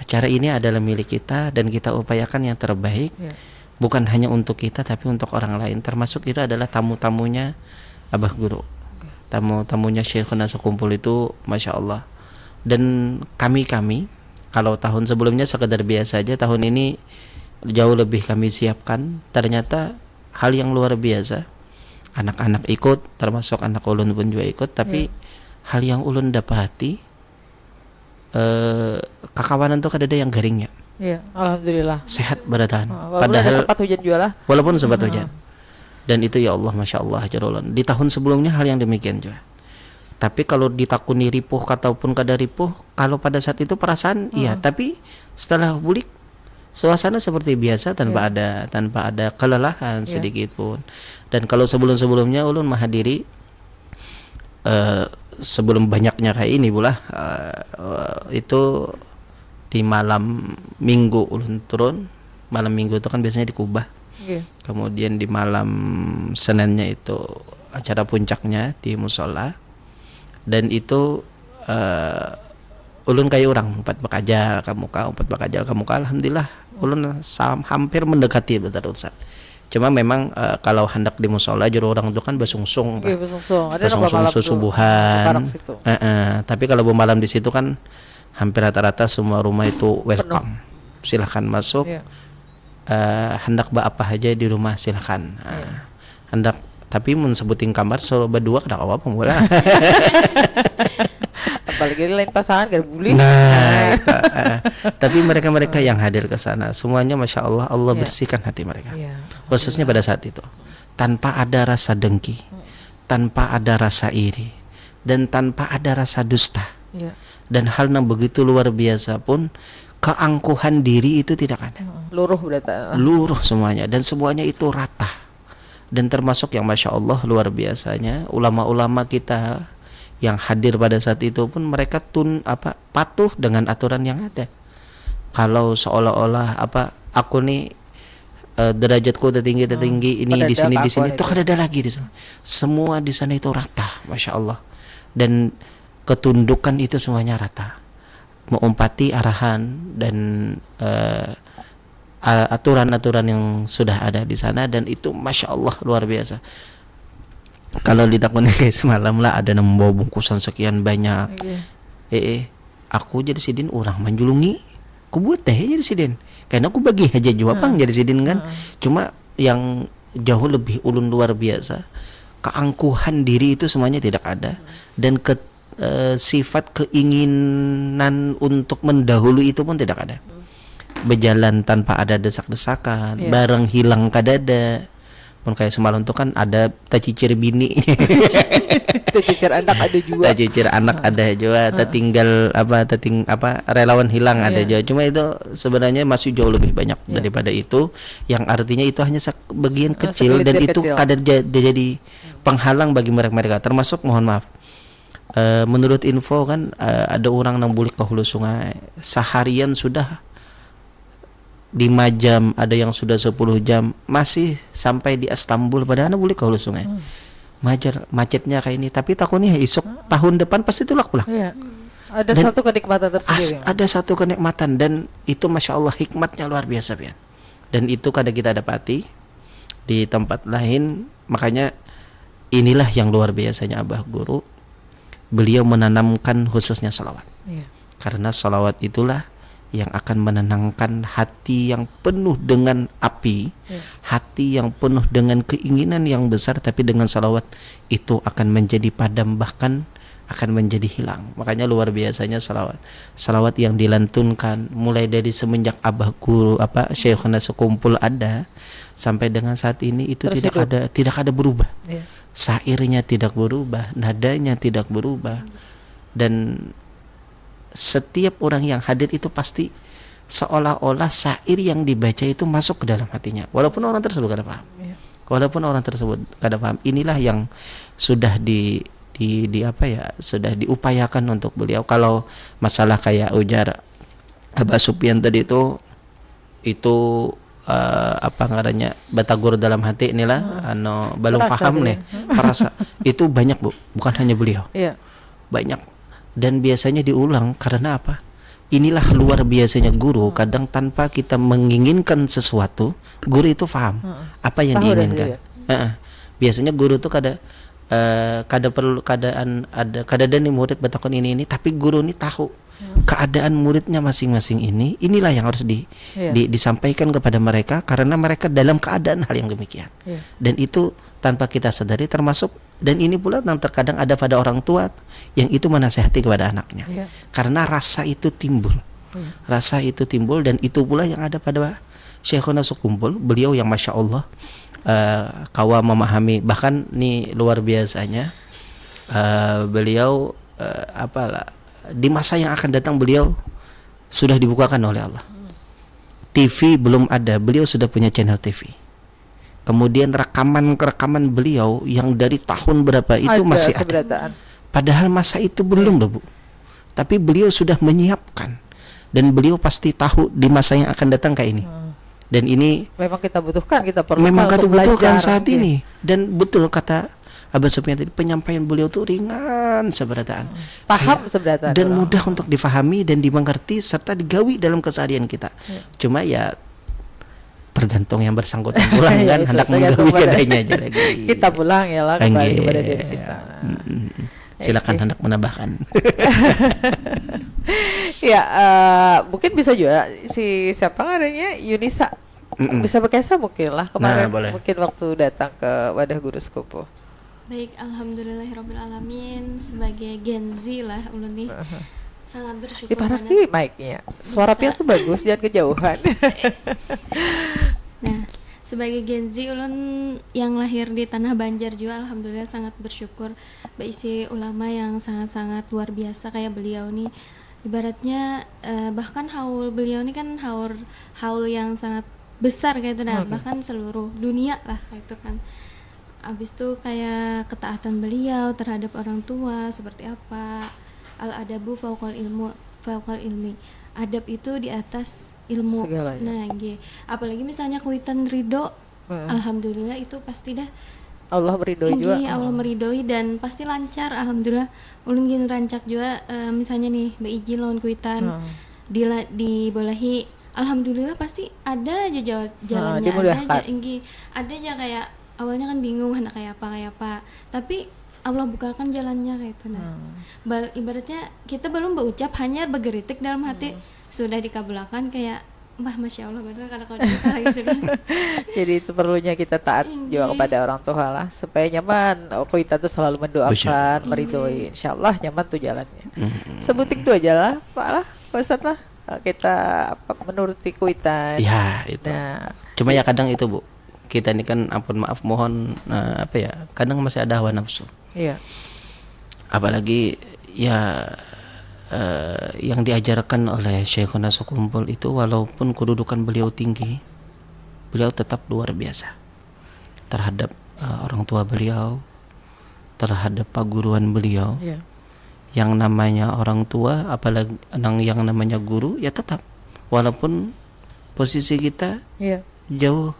Acara ini adalah milik kita dan kita upayakan yang terbaik, ya, bukan hanya untuk kita tapi untuk orang lain. Termasuk itu adalah tamu-tamunya Abah Guru. Oke. Tamu-tamunya Syekhuna sekumpul itu, masya Allah. Dan kami-kami, kalau tahun sebelumnya sekedar biasa aja, tahun ini jauh lebih kami siapkan. Ternyata hal yang luar biasa. Anak-anak ikut, termasuk anak ulun pun juga ikut, tapi, ya, hal yang ulun dapati, eh, kakawanan tuh kadada yang garing ya. Iya, alhamdulillah. Sehat barataan. Ah, walaupun ada sempat hujan juga lah. Walaupun sempat hujan. Dan itu, ya Allah, masya Allah, jar ulun. Di tahun sebelumnya hal yang demikian juga. Tapi kalau ditakuni ripuh ataupun kada ripuh, kalau pada saat itu perasaan, iya, tapi setelah bulik, suasana seperti biasa, tanpa ada, tanpa ada kelelahan sedikit pun. Dan kalau sebelum-sebelumnya ulun menghadiri, eh, sebelum banyaknya kayak ini bulah, eh, eh, itu di malam minggu ulun turun. Malam minggu itu kan biasanya di Kubah. Iya. Kemudian di malam Seninnya itu acara puncaknya di musola. Dan itu, eh, ulun kayak orang umpat bakajal ka muka, umpat bakajal ka muka. Alhamdulillah, ulun sam-, hampir mendekati baterusan. Cuma memang, eh, kalau handak di musola, jar orang tu kan basungsung, iya, basungsung. Ada nang basungsung bamalam tu, susubuhan. Di parak situ. Eh, eh. Tapi kalau bamalam di situ kan hampir rata-rata semua rumah itu welcome. Penuh. Silahkan masuk. Iya. Eh, handak baapa haja di rumah, silahkan. Nah, iya, handak, tapi mun sebuting kamar, suruh badua kada kawa pang bulah. Apalagi lain pasangan, kada bulih. Nah, itu, eh. Tapi mereka-mereka yang hadir ke sana, semuanya, masya Allah, Allah, iya, bersihkan hati mereka. Iya. Khususnya pada saat itu. Tanpa ada rasa dengki, tanpa ada rasa iri, dan tanpa ada rasa dusta. Iya. Dan hal yang begitu luar biasa pun, keangkuhan diri itu tidak ada. Heeh, luruh berarti. Luruh semuanya, dan semuanya itu rata. Dan termasuk yang, masya Allah, luar biasanya, ulama-ulama kita yang hadir pada saat itu pun, mereka tun-, apa, patuh dengan aturan yang ada. Kalau seolah-olah, apa, aku nih, eh, derajatku tertinggi, tertinggi, ini di sini, di sini, itu kada ada lagi di sana. Semua di sana itu rata, masya Allah. Dan ketundukan itu semuanya rata, meumpati arahan dan, eh, a-, aturan-aturan yang sudah ada di sana, dan itu, masya Allah, luar biasa. Kalau ditakuni kayak semalam lah, ada nang membawa bungkusan sekian banyak. Iya. Eh, eh, aku jadi sidin orang manjulungi, aku buat deh jadi sidin, karena aku bagi aja juga pang jadi sidin kan. Cuma yang jauh lebih ulun luar biasa, keangkuhan diri itu semuanya tidak ada, dan ke eh, sifat keinginan untuk mendahului itu pun tidak ada. Berjalan tanpa ada desak-desakan, iya, barang hilang kadada. Mun kayak semalam tuh kan ada tacicir bini. Tacicir anak ada juga. Tacicir anak ada juga, tatinggal apa, tating-, apa, relawan hilang ada juga. Cuma itu sebenarnya masih jauh lebih banyak daripada itu, yang artinya itu hanya sebagian kecil dan itu kada ja-, jadi penghalang bagi mereka-mereka, termasuk, mohon maaf, eh, menurut info kan, eh, ada orang nang bulik ke Hulu Sungai seharian sudah lima jam, ada yang sudah sepuluh jam, masih sampai di Istanbul, padahal bulik ke Hulu Sungai. Hmm. Majar macetnya kayak ini, tapi takutnya isuk tahun depan pasti tulak pulang. Iya. Ada satu kenikmatan tersendiri. Ada satu kenikmatan, dan itu, masya Allah, hikmatnya luar biasa, pian. Dan itu kada kita dapati di tempat lain. Makanya inilah yang luar biasanya Abah Guru. Beliau menanamkan khususnya salawat. Iya. Karena salawat itulah yang akan menenangkan hati yang penuh dengan api, ya, hati yang penuh dengan keinginan yang besar, tapi dengan salawat itu akan menjadi padam, bahkan akan menjadi hilang. Makanya luar biasanya salawat. Salawat yang dilantunkan mulai dari semenjak abah guru apa Syekhuna Sekumpul ada sampai dengan saat ini itu tidak ada, tidak ada berubah. Ya. Syairnya tidak berubah, nadanya tidak berubah. Dan setiap orang yang hadir itu pasti seolah-olah syair yang dibaca itu masuk ke dalam hatinya, walaupun orang tersebut kada paham. Ya. Walaupun orang tersebut kada paham, inilah yang sudah di di di apa ya, sudah diupayakan untuk beliau. Kalau masalah kayak ujar Abah Supian tadi itu, itu uh, apa ngarannya, batagur dalam hati inilah, hmm, anu, belum paham nih, perasa. Itu banyak, Bu, bukan hanya beliau. Iya. Banyak. Dan biasanya diulang. Karena apa? Inilah luar biasanya guru, hmm, kadang tanpa kita menginginkan sesuatu, guru itu paham, hmm, apa yang diinginkan. Heeh. Biasanya guru tuh kada, eh, kada perlu, keadaan ada, kada ada nih murid batakun ini ini, tapi guru ini tahu, hmm, keadaan muridnya masing-masing ini, inilah yang harus di, iya, di, disampaikan kepada mereka karena mereka dalam keadaan hal yang demikian. Iya. Dan itu tanpa kita sadari termasuk, dan ini pula yang terkadang ada pada orang tua yang itu menasehati kepada anaknya. Iya. Karena rasa itu timbul. Iya. Rasa itu timbul dan itu pula yang ada pada Syekhona Sukumpul, beliau yang masya Allah, eh, kawa memahami, bahkan ni luar biasanya, eh, beliau, eh, apalah, di masa yang akan datang beliau sudah dibukakan oleh Allah. T V belum ada, beliau sudah punya channel T V. Kemudian rekaman-rekaman beliau yang dari tahun berapa itu masih ada. Padahal masa itu belum loh, Bu. Tapi beliau sudah menyiapkan dan beliau pasti tahu di masa yang akan datang kayak ini. Hmm. Dan ini memang kita butuhkan, kita perlukan, memang kita butuhkan saat ini. Dan betul kata Abah Sofian tadi, penyampaian beliau tuh ringan seberataan. Hmm. Paham seberataan. Dan mudah untuk difahami dan dimengerti serta digawi dalam keseharian kita. Ya. Cuma ya tergantung yang bersangkutan pulang kan, ya, hendak menggawi adanya aja lagi. Kita pulang ya lah, kembali kepada diri kita. Silakan hendak menambahkan. Ya, uh, mungkin bisa juga si siapa namanya, Yunisa. Mm-mm. Bisa berkisah mungkin lah kemarin, nah, mungkin waktu datang ke wadah guru sekupu. Baik, alhamdulillahirobbilalamin, sebagai Gen Z lah ulun nih. Sangat bersyukur. Ih, parah banget. Ki mic-nya. Suara Pian tuh bagus, jangan kejauhan. Nah, sebagai Gen Z ulun yang lahir di tanah Banjar juga, alhamdulillah sangat bersyukur baisi ulama yang sangat-sangat luar biasa kayak beliau nih. Ibaratnya, eh, bahkan haul beliau nih kan haul, haul yang sangat besar kayak itu, nah, bahkan seluruh dunia lah kayak itu kan. Habis itu kayak ketaatan beliau terhadap orang tua seperti apa. Al adabu fauqal ilmu, fauqal ilmi. Adab itu di atas ilmu. Segalanya. Nah, nggih. Apalagi misalnya kuitan ridho, alhamdulillah itu pasti dah Allah meridhoi juga. Inggih, Allah meridhoi dan pasti lancar, alhamdulillah. Ulun gin rancak juga, eh, misalnya nih, beijin lawan kuitan. Di la-, dibolehi, alhamdulillah pasti ada aja jawab jalannya, ada aja, dimudahkan. Inggih, ada aja kayak awalnya kan bingung, hendak kayak apa, kayak apa. Tapi Allah bukakan jalannya kayak itu, nah. Bal-, ibaratnya kita belum berucap, hanya bergeritik dalam hati, sudah dikabulakan kayak, "Bah, masya Allah, betul kada kau bisa lagi sudah." Jadi itu perlunya kita taat juga kepada orang tua lah, supaya nyaman. Oh, kita tuh selalu mendoakan, meridhoi. Insya Allah nyaman tuh jalannya. Sebuting tuh aja lah, Pak lah, Pak Ustadz lah. Eh, kita apa, menuruti kuitan. Ya, itu. Nah. Cuma ya kadang itu, Bu. Kita ini kan, ampun maaf, mohon, eh, apa ya, kadang masih ada hawa nafsu. Iya. Apalagi ya, eh, yang diajarkan oleh Syekhona Sukumpul itu, walaupun kedudukan beliau tinggi, beliau tetap luar biasa terhadap, eh, orang tua beliau, terhadap paguruan beliau. Iya. Yang namanya orang tua, apalagi nang yang namanya guru, ya tetap, walaupun posisi kita jauh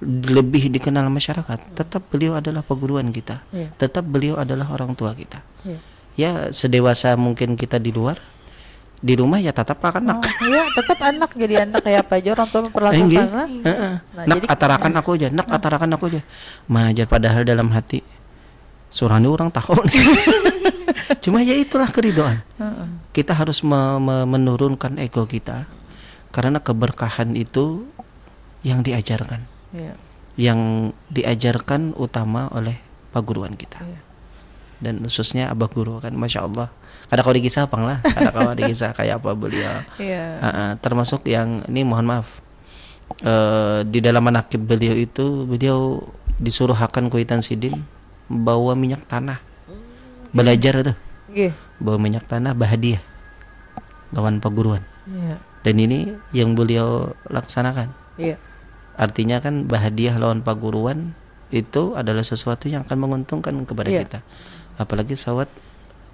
lebih dikenal masyarakat, tetap beliau adalah paguruan kita. Iya. Tetap beliau adalah orang tua kita. Iya. Ya, sedewasa mungkin kita di luar, di rumah ya tetap anak. Oh, iya, tetap anak, jadi anak kayak apa aja orang tua memperlakukan lah. Heeh. Nah, nak jadi atarakan aku aja, nak atarakan aku aja. Majar padahal dalam hati, surani orang tahu. Cuma ya itulah keridoan. Heeh. Kita harus me- me- menurunkan ego kita, karena keberkahan itu yang diajarkan, Iya. yang diajarkan utama oleh paguruan kita, Iya. dan khususnya abah guru kan, masya Allah, kada kawa dikisah pang lah, kada kawa dikisah kayak apa beliau. Iya. Heeh, termasuk yang ini, mohon maaf, eh, di dalam manakib beliau itu, beliau disuruhakan kuitan sidin bawa minyak tanah, belajar tuh, Nggih. bawa minyak tanah bahadiah lawan paguruan. Iya. Dan ini yang beliau laksanakan. Iya. Artinya kan bahadiah lawan paguruan itu adalah sesuatu yang akan menguntungkan kepada Iya. kita. Apalagi sawat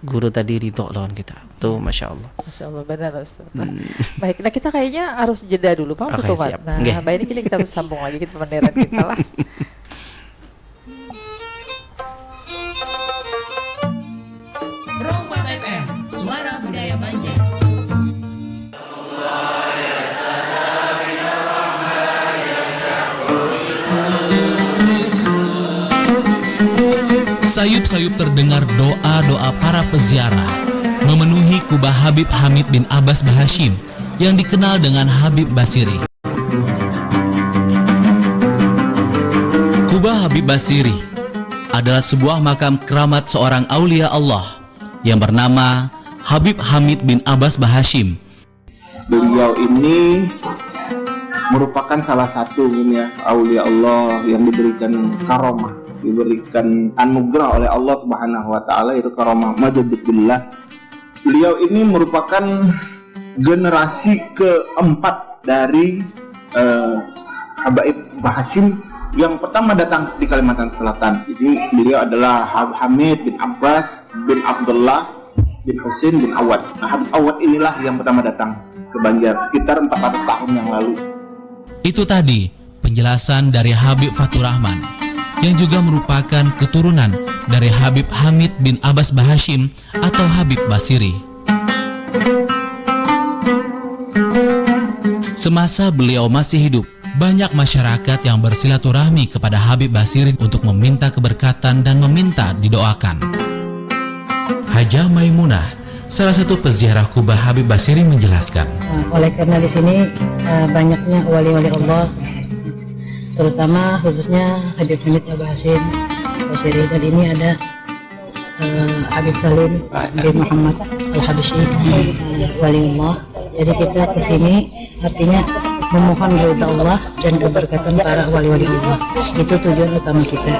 guru tadi ridho lawan kita. Tuh, masya Allah. Masya Allah, benar, Ustaz. Hmm. Baik, nah, kita kayaknya harus jeda dulu, Pak, Oke, satu mat. siap. Nah, Nggih. Mbak, ini kini kita sambung lagi, kita panderan kita lah. Pro empat F M, suara budaya Banjar. Sayup-sayup terdengar doa-doa para peziarah memenuhi kubah Habib Hamid bin Abbas Bahashim yang dikenal dengan Habib Basiri. Kubah Habib Basiri adalah sebuah makam keramat seorang aulia Allah yang bernama Habib Hamid bin Abbas Bahashim. Beliau ini merupakan salah satu, ya, aulia Allah yang diberikan karomah, diberikan anugerah oleh Allah Subhanahu wa Ta'ala, yaitu karomah majadubillah. Beliau ini merupakan generasi keempat dari eh, Habaib Bahashim yang pertama datang di Kalimantan Selatan. Jadi beliau adalah Hab- Hamid bin Abbas bin Abdullah bin Husin bin Awad. Nah, Habib Awad inilah yang pertama datang ke Banjar sekitar empat ratus tahun yang lalu. Itu tadi penjelasan dari Habib Fatur Rahman yang juga merupakan keturunan dari Habib Hamid bin Abbas Bahashim atau Habib Basiri. Semasa beliau masih hidup, banyak masyarakat yang bersilaturahmi kepada Habib Basiri untuk meminta keberkatan dan meminta didoakan. Hajah Maimunah, salah satu peziarah kubah Habib Basiri menjelaskan. Nah, oleh karena di sini eh, banyaknya wali-wali Allah, terutama khususnya Habib Hamid Abbas Hasyim Basiri, dan ini ada eh, Habib Salim bin Muhammad Al Habsyi, eh, wali Allah. Jadi kita ke sini artinya memohon ridha Allah dan keberkatan para wali-wali Allah. Itu tujuan utama kita.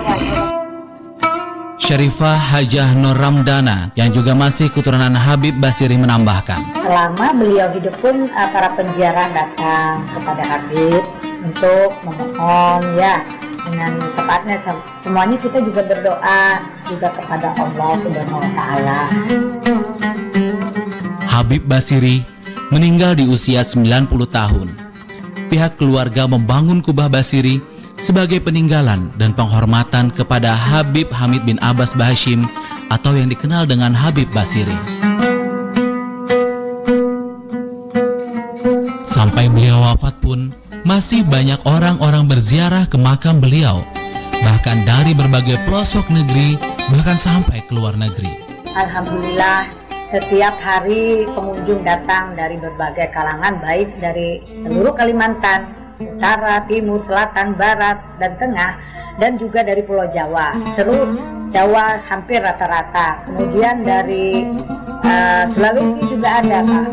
Syarifah Hajah Nur Ramdana yang juga masih keturunan Habib Basiri menambahkan. Selama beliau hidup pun eh, para penziarah datang kepada Habib untuk memohon, ya, dengan tepatnya sem- semuanya kita juga berdoa juga kepada Allah Subhanahu wa Taala. Habib Basiri meninggal di usia sembilan puluh tahun. Pihak keluarga membangun kubah Basiri sebagai peninggalan dan penghormatan kepada Habib Hamid bin Abbas Bahashim atau yang dikenal dengan Habib Basiri. Sampai beliau wafat pun, masih banyak orang-orang berziarah ke makam beliau, bahkan dari berbagai pelosok negeri, bahkan sampai ke luar negeri. Alhamdulillah, setiap hari pengunjung datang dari berbagai kalangan, baik dari seluruh Kalimantan, Utara, Timur, Selatan, Barat, dan Tengah, dan juga dari Pulau Jawa. Seluruh Jawa hampir rata-rata. Kemudian dari eh, Sulawesi juga ada, Pak.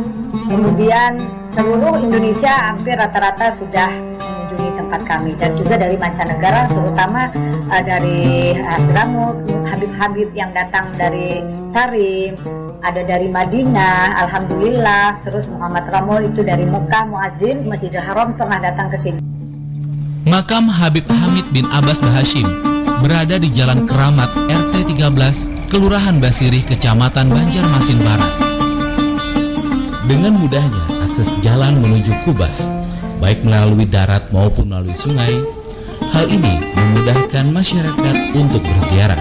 Kemudian seluruh Indonesia hampir rata-rata sudah mengunjungi tempat kami, dan juga dari mancanegara, terutama eh, dari Hadramaut, Habib-Habib yang datang dari Tarim, ada dari Madinah, alhamdulillah, terus Muhammad Ramul itu dari Mekah, Muazzin Masjidil Haram pernah datang ke sini. Makam Habib Hamid bin Abbas Bahashim berada di Jalan Keramat, R T tiga belas, Kelurahan Basirih, Kecamatan Banjarmasin Barat. Dengan mudahnya akses jalan menuju kubah, baik melalui darat maupun melalui sungai. Hal ini memudahkan masyarakat untuk berziarah,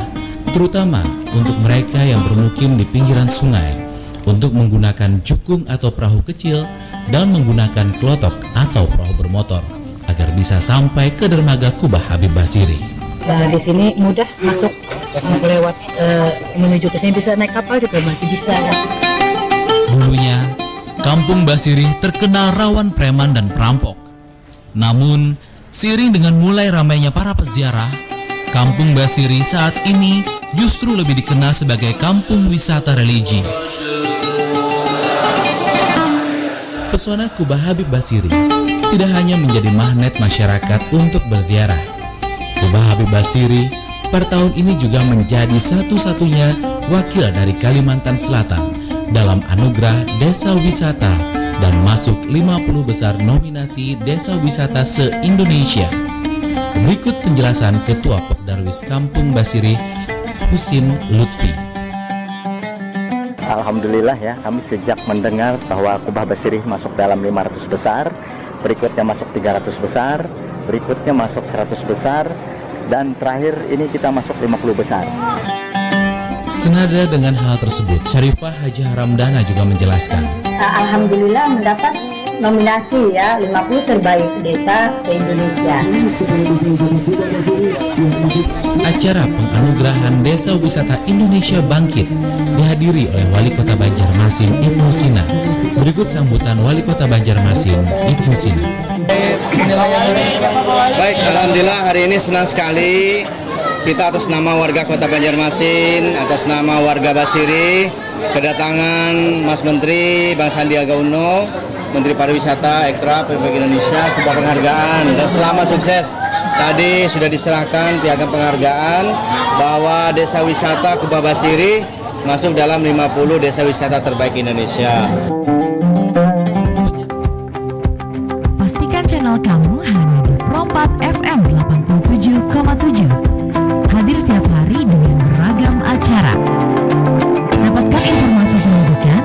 terutama untuk mereka yang bermukim di pinggiran sungai, untuk menggunakan jukung atau perahu kecil dan menggunakan kelotok atau perahu bermotor agar bisa sampai ke dermaga kubah Habib Basiri. Nah, di sini mudah masuk, eh, lewat, eh, menuju ke sini, bisa naik kapal juga masih bisa, ya. Dulunya, Kampung Basirih terkenal rawan preman dan perampok. Namun, seiring dengan mulai ramainya para peziarah, Kampung Basirih saat ini justru lebih dikenal sebagai kampung wisata religi. Pesona Kubah Habib Basirih tidak hanya menjadi magnet masyarakat untuk berziarah. Kubah Habib Basirih per tahun ini juga menjadi satu-satunya wakil dari Kalimantan Selatan dalam anugerah desa wisata dan masuk lima puluh besar nominasi desa wisata se-Indonesia. Berikut penjelasan Ketua Pok Darwis Kampung Basirih, Husin Lutfi. Alhamdulillah, ya, kami sejak mendengar bahwa Kubah Basirih masuk dalam lima ratus besar, berikutnya masuk tiga ratus besar, berikutnya masuk seratus besar, dan terakhir ini kita masuk lima puluh besar. Senada dengan hal tersebut, Syarifah Haji Haramdana juga menjelaskan. Alhamdulillah mendapat nominasi, ya, lima puluh terbaik desa se-Indonesia. Acara penganugerahan Desa Wisata Indonesia Bangkit dihadiri oleh Wali Kota Banjarmasin, Ibnu Sina. Berikut sambutan Wali Kota Banjarmasin, Ibnu Sina. Baik, alhamdulillah, hari ini senang sekali kita atas nama warga Kota Banjarmasin, atas nama warga Basirih, kedatangan Mas Menteri Bang Sandiaga Uno, Menteri Pariwisata, Ekraf Republik Indonesia, sebuah penghargaan dan selamat sukses. Tadi sudah diserahkan piagam penghargaan bahwa Desa Wisata Kubah Basirih masuk dalam lima puluh desa wisata terbaik Indonesia. Pastikan channel kamu hanya di Pro empat F M delapan puluh tujuh koma tujuh. Hadir setiap hari dengan beragam acara. Dapatkan informasi pendidikan,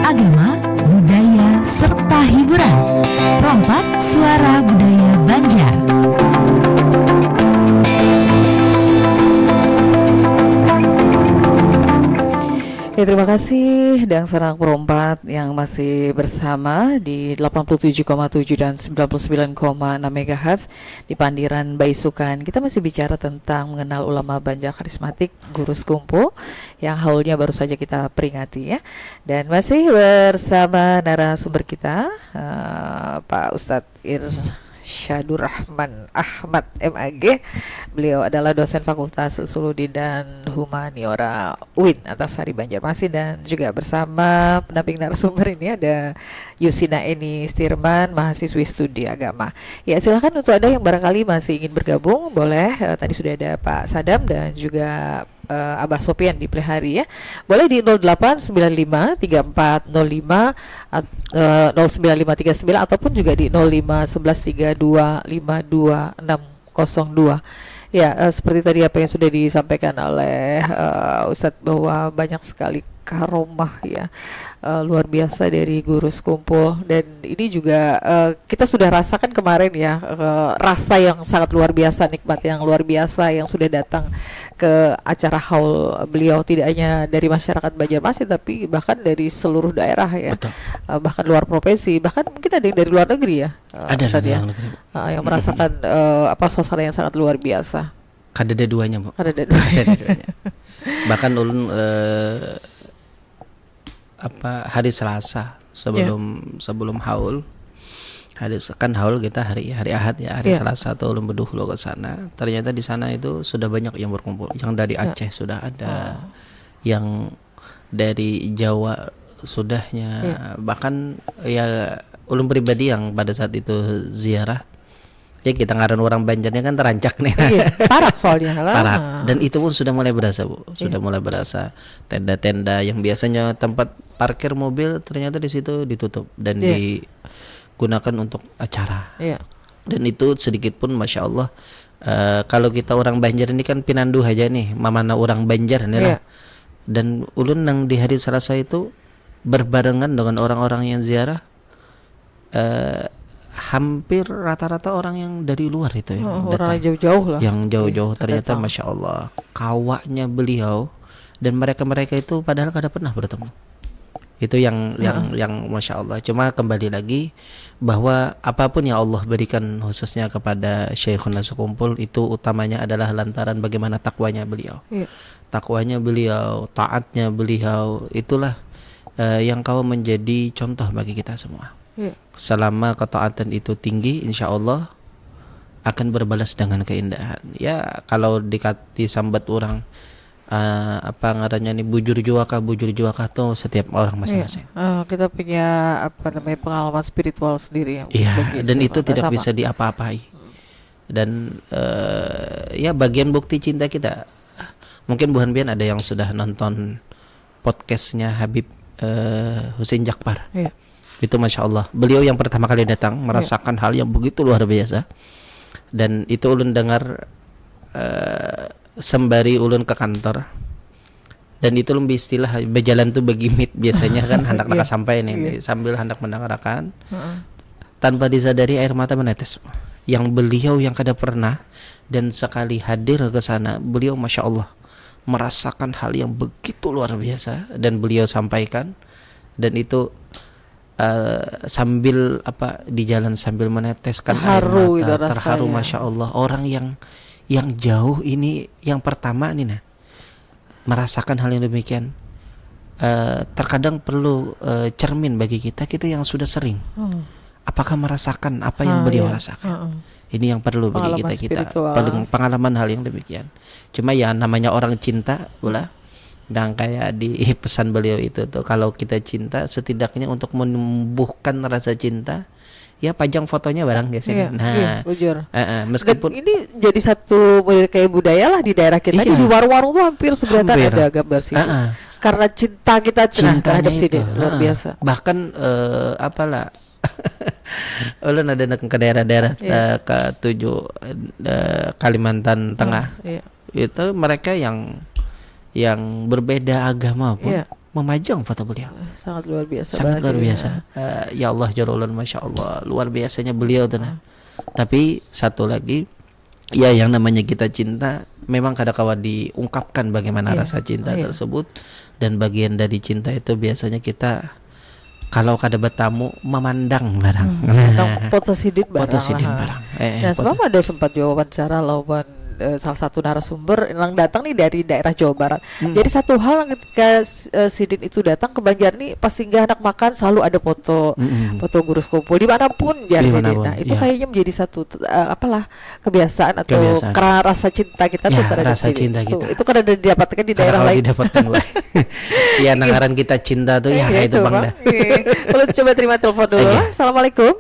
agama, budaya, serta hiburan. Pro empat, Suara Budaya Banjar. Ya, terima kasih Dangsanak Pro empat yang masih bersama di delapan puluh tujuh koma tujuh dan sembilan puluh sembilan koma enam megahertz di Pandiran Baisukan. Kita masih bicara tentang mengenal ulama Banjar karismatik, Guru Sekumpul, yang haulnya baru saja kita peringati, ya. Dan masih bersama narasumber kita, eh, Pak Ustadz Irsyadur Rahman Ahmad, M A G. Beliau adalah dosen Fakultas Usuluddin dan Humaniora U I N Antasari Banjarmasin, dan juga bersama pendamping narasumber ini ada Yusina Eni Stirman, mahasiswi studi agama. Ya, silakan untuk Anda yang barangkali masih ingin bergabung, boleh. Eh, tadi sudah ada Pak Sadam dan juga, eh, Abah Sopian di Plehari, ya. Boleh di nol delapan sembilan lima tiga empat nol lima at-, eh, nol sembilan lima tiga sembilan ataupun juga di nol lima sebelas tiga dua lima dua enam kosong dua. Ya, eh, seperti tadi apa yang sudah disampaikan oleh, eh, Ustadz, bahwa banyak sekali karomah, ya, eh, luar biasa dari Guru Sekumpul, dan ini juga, eh, kita sudah rasakan kemarin, ya, eh, rasa yang sangat luar biasa, nikmat yang luar biasa yang sudah datang ke acara haul beliau, tidak hanya dari masyarakat Banjarmasin tapi bahkan dari seluruh daerah, ya. Betul. Eh, bahkan luar provinsi, bahkan mungkin ada yang dari luar negeri, ya. Eh, Ada Ustadz, dari ya. luar negeri, Bu. Eh, yang merasakan, eh, apa, suasana yang sangat luar biasa. Kadada duanya, Bu. Kadada duanya. Kadada duanya. Bahkan ulun, eh, apa, hari Selasa sebelum sebelum haul, hari Se- kan haul kita hari hari Ahad, ya, hari Iya. Selasa tuh ulun beduh lo ke sana. Ternyata di sana itu sudah banyak yang berkumpul. Yang dari Ya. Aceh sudah ada, Oh. yang dari Jawa sudahnya. Iya. Bahkan, ya, ulun pribadi yang pada saat itu ziarah, ya, kita ngaran orang Banjarnya kan terancak nih. Iya, parak soalnya lah. Parak. Nah. Dan itu pun sudah mulai berasa, Bu. Sudah Iya. Mulai berasa tenda-tenda yang biasanya tempat parkir mobil ternyata di situ ditutup dan Iya. digunakan untuk acara. Iya. Dan itu sedikit pun, masya Allah, eh, kalau kita orang Banjar ini kan pinandu aja nih, mamana orang Banjar nih lah. Iya. Dan ulun nang di hari Selasa itu berbarengan dengan orang-orang yang ziarah, eh, hampir rata-rata orang yang dari luar itu ya, Oh, datang. Orang jauh-jauh lah. Yang jauh-jauh, ternyata, Datang. Masya Allah, kawanya beliau dan mereka-mereka itu padahal kada pernah bertemu. Itu yang yang yang masya Allah. Cuma kembali lagi bahwa apapun yang Allah berikan khususnya kepada Syekhuna Sekumpul itu utamanya adalah lantaran bagaimana takwanya beliau. Iya. Takwanya beliau, taatnya beliau, itulah eh, yang kawa menjadi contoh bagi kita semua. Iya. Selama ketaatan itu tinggi, insya Allah akan berbalas dengan keindahan. Ya, kalau dikat disambat orang eh, apa ngarannya nih, bujur jua kah, bujur jua kah tuh setiap orang masing-masing. Eh, kita punya apa namanya pengalaman spiritual sendiri yang Iya, bagi dan setiap itu orang tidak sama. bisa diapa-apai. Dan eh, ya, bagian bukti cinta kita. Mungkin buhan pian ada yang sudah nonton podcastnya Habib eh, Husein Jakbar. Iya. Itu masya Allah. Beliau yang pertama kali datang merasakan hal yang begitu luar biasa. Dan itu ulun dengar eh, sembari ulun ke kantor. Dan itu lebih istilah berjalan tuh begimit biasanya kan, hendak Iya. Naka sampai nih, Iya. nih, sambil hendak mendengarkan. Heeh. Tanpa disadari air mata menetes. Yang beliau yang kada pernah dan sekali hadir ke sana, beliau masya Allah merasakan hal yang begitu luar biasa dan beliau sampaikan, dan itu eh, sambil apa, di jalan sambil meneteskan air Terharu mata, gitu terharu, rasanya. Masya Allah, orang yang yang jauh ini yang pertama nih, nah, merasakan hal yang demikian. Eh, terkadang perlu eh, cermin bagi kita, kita yang sudah sering, Hmm. apakah merasakan apa yang Ah, beliau iya. rasakan? Heeh. Ini yang perlu bagi Pengalaman kita, kita spiritual. Paling pengalaman hal yang demikian. Cuma ya, namanya orang cinta, ulah, dan kayak di pesan beliau itu tuh, kalau kita cinta, setidaknya untuk menumbuhkan rasa cinta, ya, pajang fotonya barang ya sini. Iya, Nah, iya, bujur. eh, eh, Dan meskipun ini jadi satu model kayak budaya lah di daerah kita. Iya. Di warung-warung tuh hampir seberatan Hampir. Ada gambar situ. Heeh. Karena cinta kita nah, Cintanya terhadap sini itu, luar heeh. Biasa. Bahkan eh, apalah, ulun ada nang ke daerah-daerah Iya. eh, ke tujuh eh, Kalimantan Tengah. Iya. Itu mereka yang yang berbeda agama pun Iya. memajang foto beliau. Sangat luar biasa. Sangat banget luar sih. Biasa. Eh, ya Allah, jalla ulun, masya Allah, luar biasanya beliau tuh, nah. Tapi satu lagi, ya, yang namanya kita cinta memang kada kawa diungkapkan bagaimana Iya. Rasa cinta Iya. Tersebut. Dan bagian dari cinta itu biasanya kita kalau kada bertamu, memandang barang. Hmm, tentang foto sidin barang Foto sidin lah. Barang. Eh, eh, Nah, foto- sebab ada sempat jua wawancara lawan eh, salah satu narasumber yang datang nih dari daerah Jawa Barat. Hmm. Jadi satu hal yang ketika eh, sidin itu datang ke Banjar nih, pas singgah anak makan selalu ada foto Mm-mm. foto Guru Sekumpul dimanapun, jar Di sidin. manapun, Nah, itu ya. Kayaknya menjadi satu eh, apalah kebiasaan atau Kebiasaan. Kerana rasa cinta kita tuh Ya, terhadap rasa sidin. Cinta Itu, kita. Itu kan ada didapatkan di Karena daerah kalau lain. Didapatkan, wah. Ya, nang ngaran kita cinta tuh, ya, Iya, itu, Bang, dah. Iya. Ulun coba terima telepon dulu. Iya. Lah. Assalamualaikum.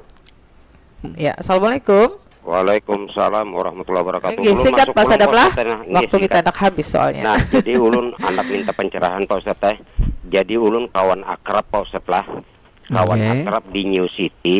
Ya, assalamualaikum. Waalaikumsalam warahmatullahi wabarakatuh. Nggih, Ulun singkat, masuk Mas ulun Adam lah. Pak Ustaz, nah. Nggih, Waktu kita singkat. Hendak habis soalnya. Nah, jadi ulun hendak minta pencerahan, Pak Ustaz, teh. Jadi ulun kawan akrab, Pak Ustaz, lah. Kawan Oke. Akrab di New City,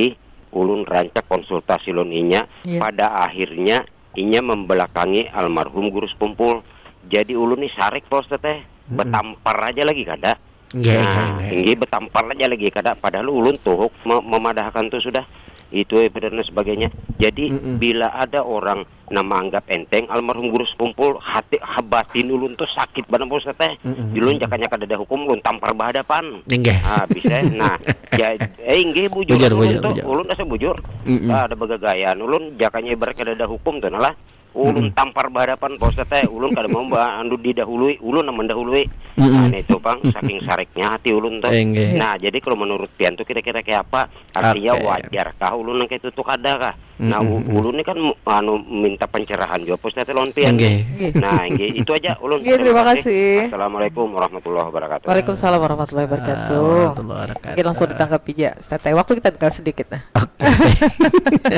ulun rancak konsultasi lawan inya. Iya. Pada akhirnya inya membelakangi almarhum Guru Sekumpul. Jadi ulun nih sarik, Pak Ustaz, teh. Mm-mm. Betampar aja lagi kada. Nggih, Nah, nggih, nggih. Inggih, betampar aja lagi kada. Padahal ulun tuhuk me- memadahkan tu sudah itu, eh, bener dan sebagainya. Jadi Mm-mm. Bila ada orang nang menganggap enteng almarhum Guru Sekumpul, hati ha- batin ulun tu sakit banar, Pak Ustaz, teh. Mm-mm. Jadi ulun jakanya kadada hukum, ulun tampar bahadapan. Nggih. Ah, bisa. Nah, ja- eh, inggih, bujur. Bujur, Ulun bujur, tu, bujur. Ulun asa bujur. Mm-mm. Ah, ada bagagayaan. Ulun jakanya ibarat kadada hukum tu, nah lah. Ulun Mm-mm. Tampar bahadapan, Pak Ustaz, teh. Ulun kada mau ba- anu didahului, ulun nang mendahului. Mm-mm. Nah, itu pang saking sariknya hati ulun tu. Inggih. Nah, jadi kalau menurut pian tu kira-kira kayak apa? Artinya Oke. Wajar kah ulun nang kayak itu tu kada kah? Nah, Mm-mm. u- ulun ni kan mu- anu minta pencerahan juga, Pak Ustaz, lawan pian. Inggih. Nggih. Nah, inggih, itu aja ulun. Nggih, terima kasih. Assalamualaikum warahmatullahi wabarakatuh. Waalaikumsalam warahmatullahi wabarakatuh. Warahmatullahi wabarakatuh. Mungkin langsung ditanggapi aja. Santai. Waktu kita tinggal sedikit, nah. Oke.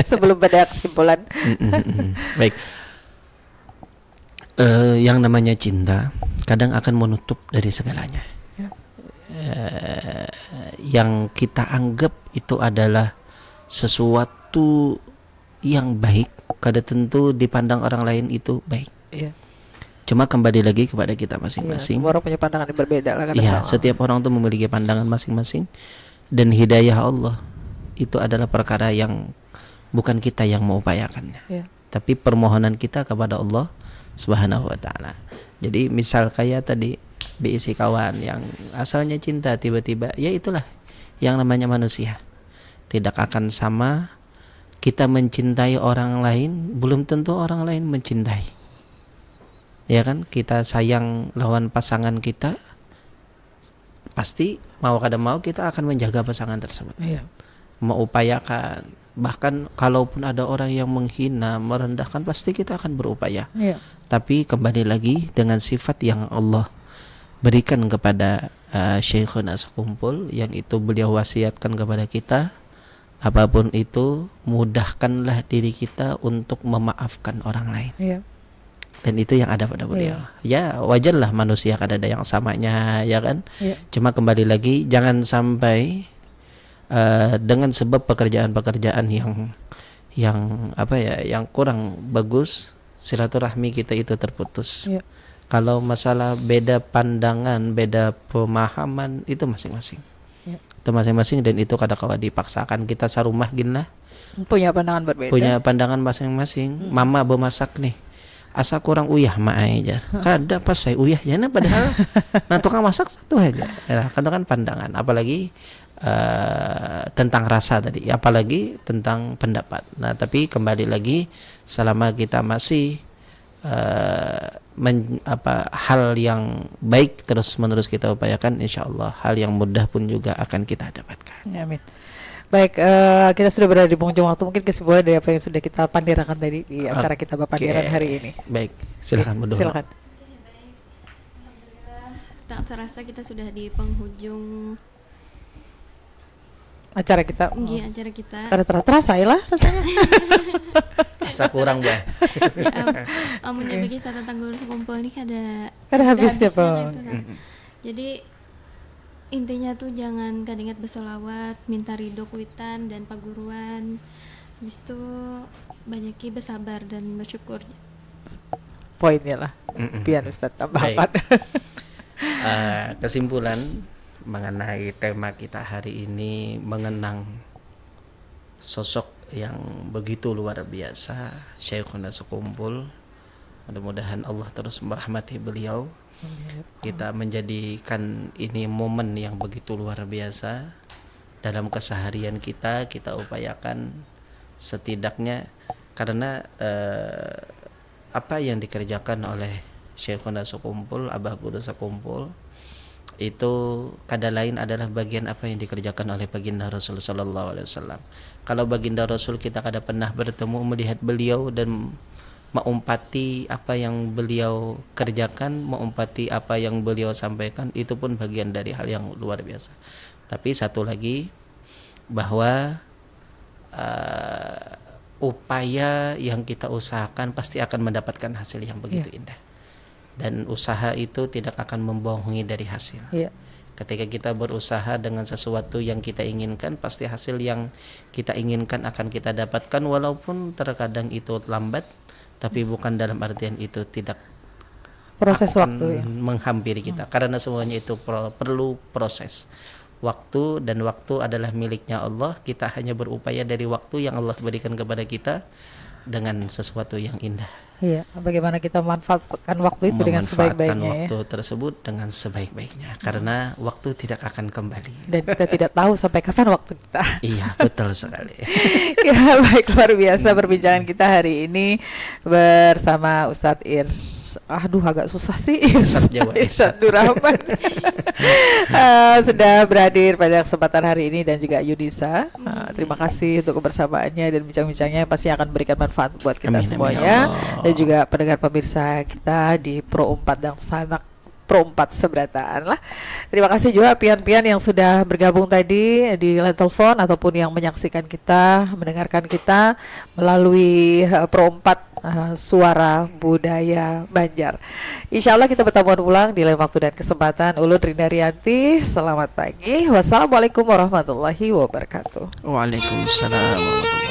Sebelum pada kesimpulan. Mm-mm-mm. Baik. Eh, yang namanya cinta kadang akan menutup dari segalanya. Ya. Eh, yang kita anggap itu adalah sesuatu yang baik, kada tentu dipandang orang lain itu baik. Iya. Cuma kembali lagi kepada kita Iya, masing-masing. Semua orang punya pandangan yang berbeda lah, kada Iya, salah. Setiap orang tuh memiliki pandangan masing-masing, dan hidayah Allah itu adalah perkara yang bukan kita yang mengupayakannya. Iya. Tapi permohonan kita kepada Allah Subhanahu wa taala. Jadi misal kayak tadi Beisi kawan yang asalnya cinta, tiba-tiba, ya, itulah yang namanya manusia. Tidak akan sama kita mencintai orang lain, belum tentu orang lain mencintai. Ya kan, kita sayang lawan pasangan kita, pasti mau kada mau kita akan menjaga pasangan tersebut. Iya. Mengupayakan, bahkan kalaupun ada orang yang menghina, merendahkan, pasti kita akan berupaya. Iya. Tapi kembali lagi dengan sifat yang Allah berikan kepada uh, Syekhuna Sekumpul, yang itu beliau wasiatkan kepada kita, apapun itu, mudahkanlah diri kita untuk memaafkan orang lain. Iya. Dan itu yang ada pada beliau. Ya, wajarlah manusia kada ada yang samanya, ya kan? Iya. Cuma kembali lagi, jangan sampai uh, dengan sebab pekerjaan-pekerjaan yang yang apa ya, yang kurang bagus, silaturahmi kita itu terputus. Iya. Kalau masalah beda pandangan, beda pemahaman, itu masing-masing. Iya. Itu masing-masing, dan itu kada kawa dipaksakan. Kita sarumah gin lah, Punya pandangan berbeda. punya pandangan masing-masing. Mama bemasak nih, asa kurang uyah, ma ai, jar. Kada pas ai uyahnya, nah, padahal nah, tukang masak satu aja. Ya, kan itu kan pandangan. Apalagi eh, tentang rasa tadi, apalagi tentang pendapat. Nah, tapi kembali lagi, selama kita masih eh, men- apa, hal yang baik terus-menerus kita upayakan, insya Allah hal yang mudah pun juga akan kita dapatkan. Ya, amin. Baik, eh, kita sudah berada di penghujung waktu. Mungkin kesimpulan dari apa yang sudah kita pandirakan tadi di acara kita Bapandiran Oke. Hari ini. Baik, silakan, Bu Doro. Silakan. Tak terasa kita sudah di penghujung Acara kita. Nggih, acara kita. Kada terasa, terasa lah rasanya. Asa kurang, bah. Ya, am- amunnya bagi saya tentang guru sekumpul ini kada Kada habisnya, habisnya Bang. Gitu, nah. Jadi intinya tuh jangan kada ingat bersolawat, minta ridho kuitan dan paguruan. Habis itu banyaki bersabar dan bersyukur. Poinnya lah. Mm-mm. Pian Ustaz Baik. tambahkan. Eh, kesimpulan mengenai tema kita hari ini, mengenang sosok yang begitu luar biasa, Syekhuna Sekumpul. Mudah-mudahan Allah terus merahmati beliau. Kita menjadikan ini momen yang begitu luar biasa dalam keseharian kita. Kita upayakan setidaknya, karena eh, apa yang dikerjakan oleh Syekhuna Sekumpul, Abah Guru Sekumpul, itu kada lain adalah bagian apa yang dikerjakan oleh Baginda Rasul Sallallahu Alaihi Wasallam. Kalau Baginda Rasul kita kada pernah bertemu, melihat beliau dan maumpati apa yang beliau kerjakan, maumpati apa yang beliau sampaikan, itu pun bagian dari hal yang luar biasa. Tapi satu lagi, bahwa eh, upaya yang kita usahakan pasti akan mendapatkan hasil yang begitu indah. Dan usaha itu tidak akan membohongi dari hasil. Iya. Ketika kita berusaha dengan sesuatu yang kita inginkan, pasti hasil yang kita inginkan akan kita dapatkan, walaupun terkadang itu lambat, tapi bukan dalam artian itu tidak Proses akan waktu, ya. Menghampiri kita, karena semuanya itu pro- perlu proses waktu, dan waktu adalah miliknya Allah. Kita hanya berupaya dari waktu yang Allah berikan kepada kita dengan sesuatu yang indah. Iya, bagaimana kita memanfaatkan waktu itu dengan Memanfaatkan sebaik-baiknya, ya. Waktu tersebut dengan sebaik-baiknya, karena waktu tidak akan kembali. Dan kita tidak tahu sampai kapan waktu kita. Iya, betul sekali. Ya, baik, luar biasa perbincangan kita hari ini bersama Ustadz Irs. Aduh, agak susah sih, Irs. Irsad Jawa, Irsad Nur Rahman. Eh, sudah berhadir pada kesempatan hari ini, dan juga Yunisa. Eh, terima kasih untuk kebersamaannya dan bincang-bincangnya, pasti akan memberikan manfaat buat kita Amin, amin, semuanya, ya Allah. Dan juga pendengar pemirsa kita di Pro empat Dangsanak, Pro empat seberataan lah. Terima kasih juga pian-pian yang sudah bergabung tadi di line telepon ataupun yang menyaksikan kita, mendengarkan kita melalui eh, Pro empat, eh, Suara Budaya Banjar. Insya Allah kita bertemu pulang di lain waktu dan kesempatan. Ulun Rinda Rianti, selamat pagi. Wassalamualaikum warahmatullahi wabarakatuh. Waalaikumsalam warahmatullahi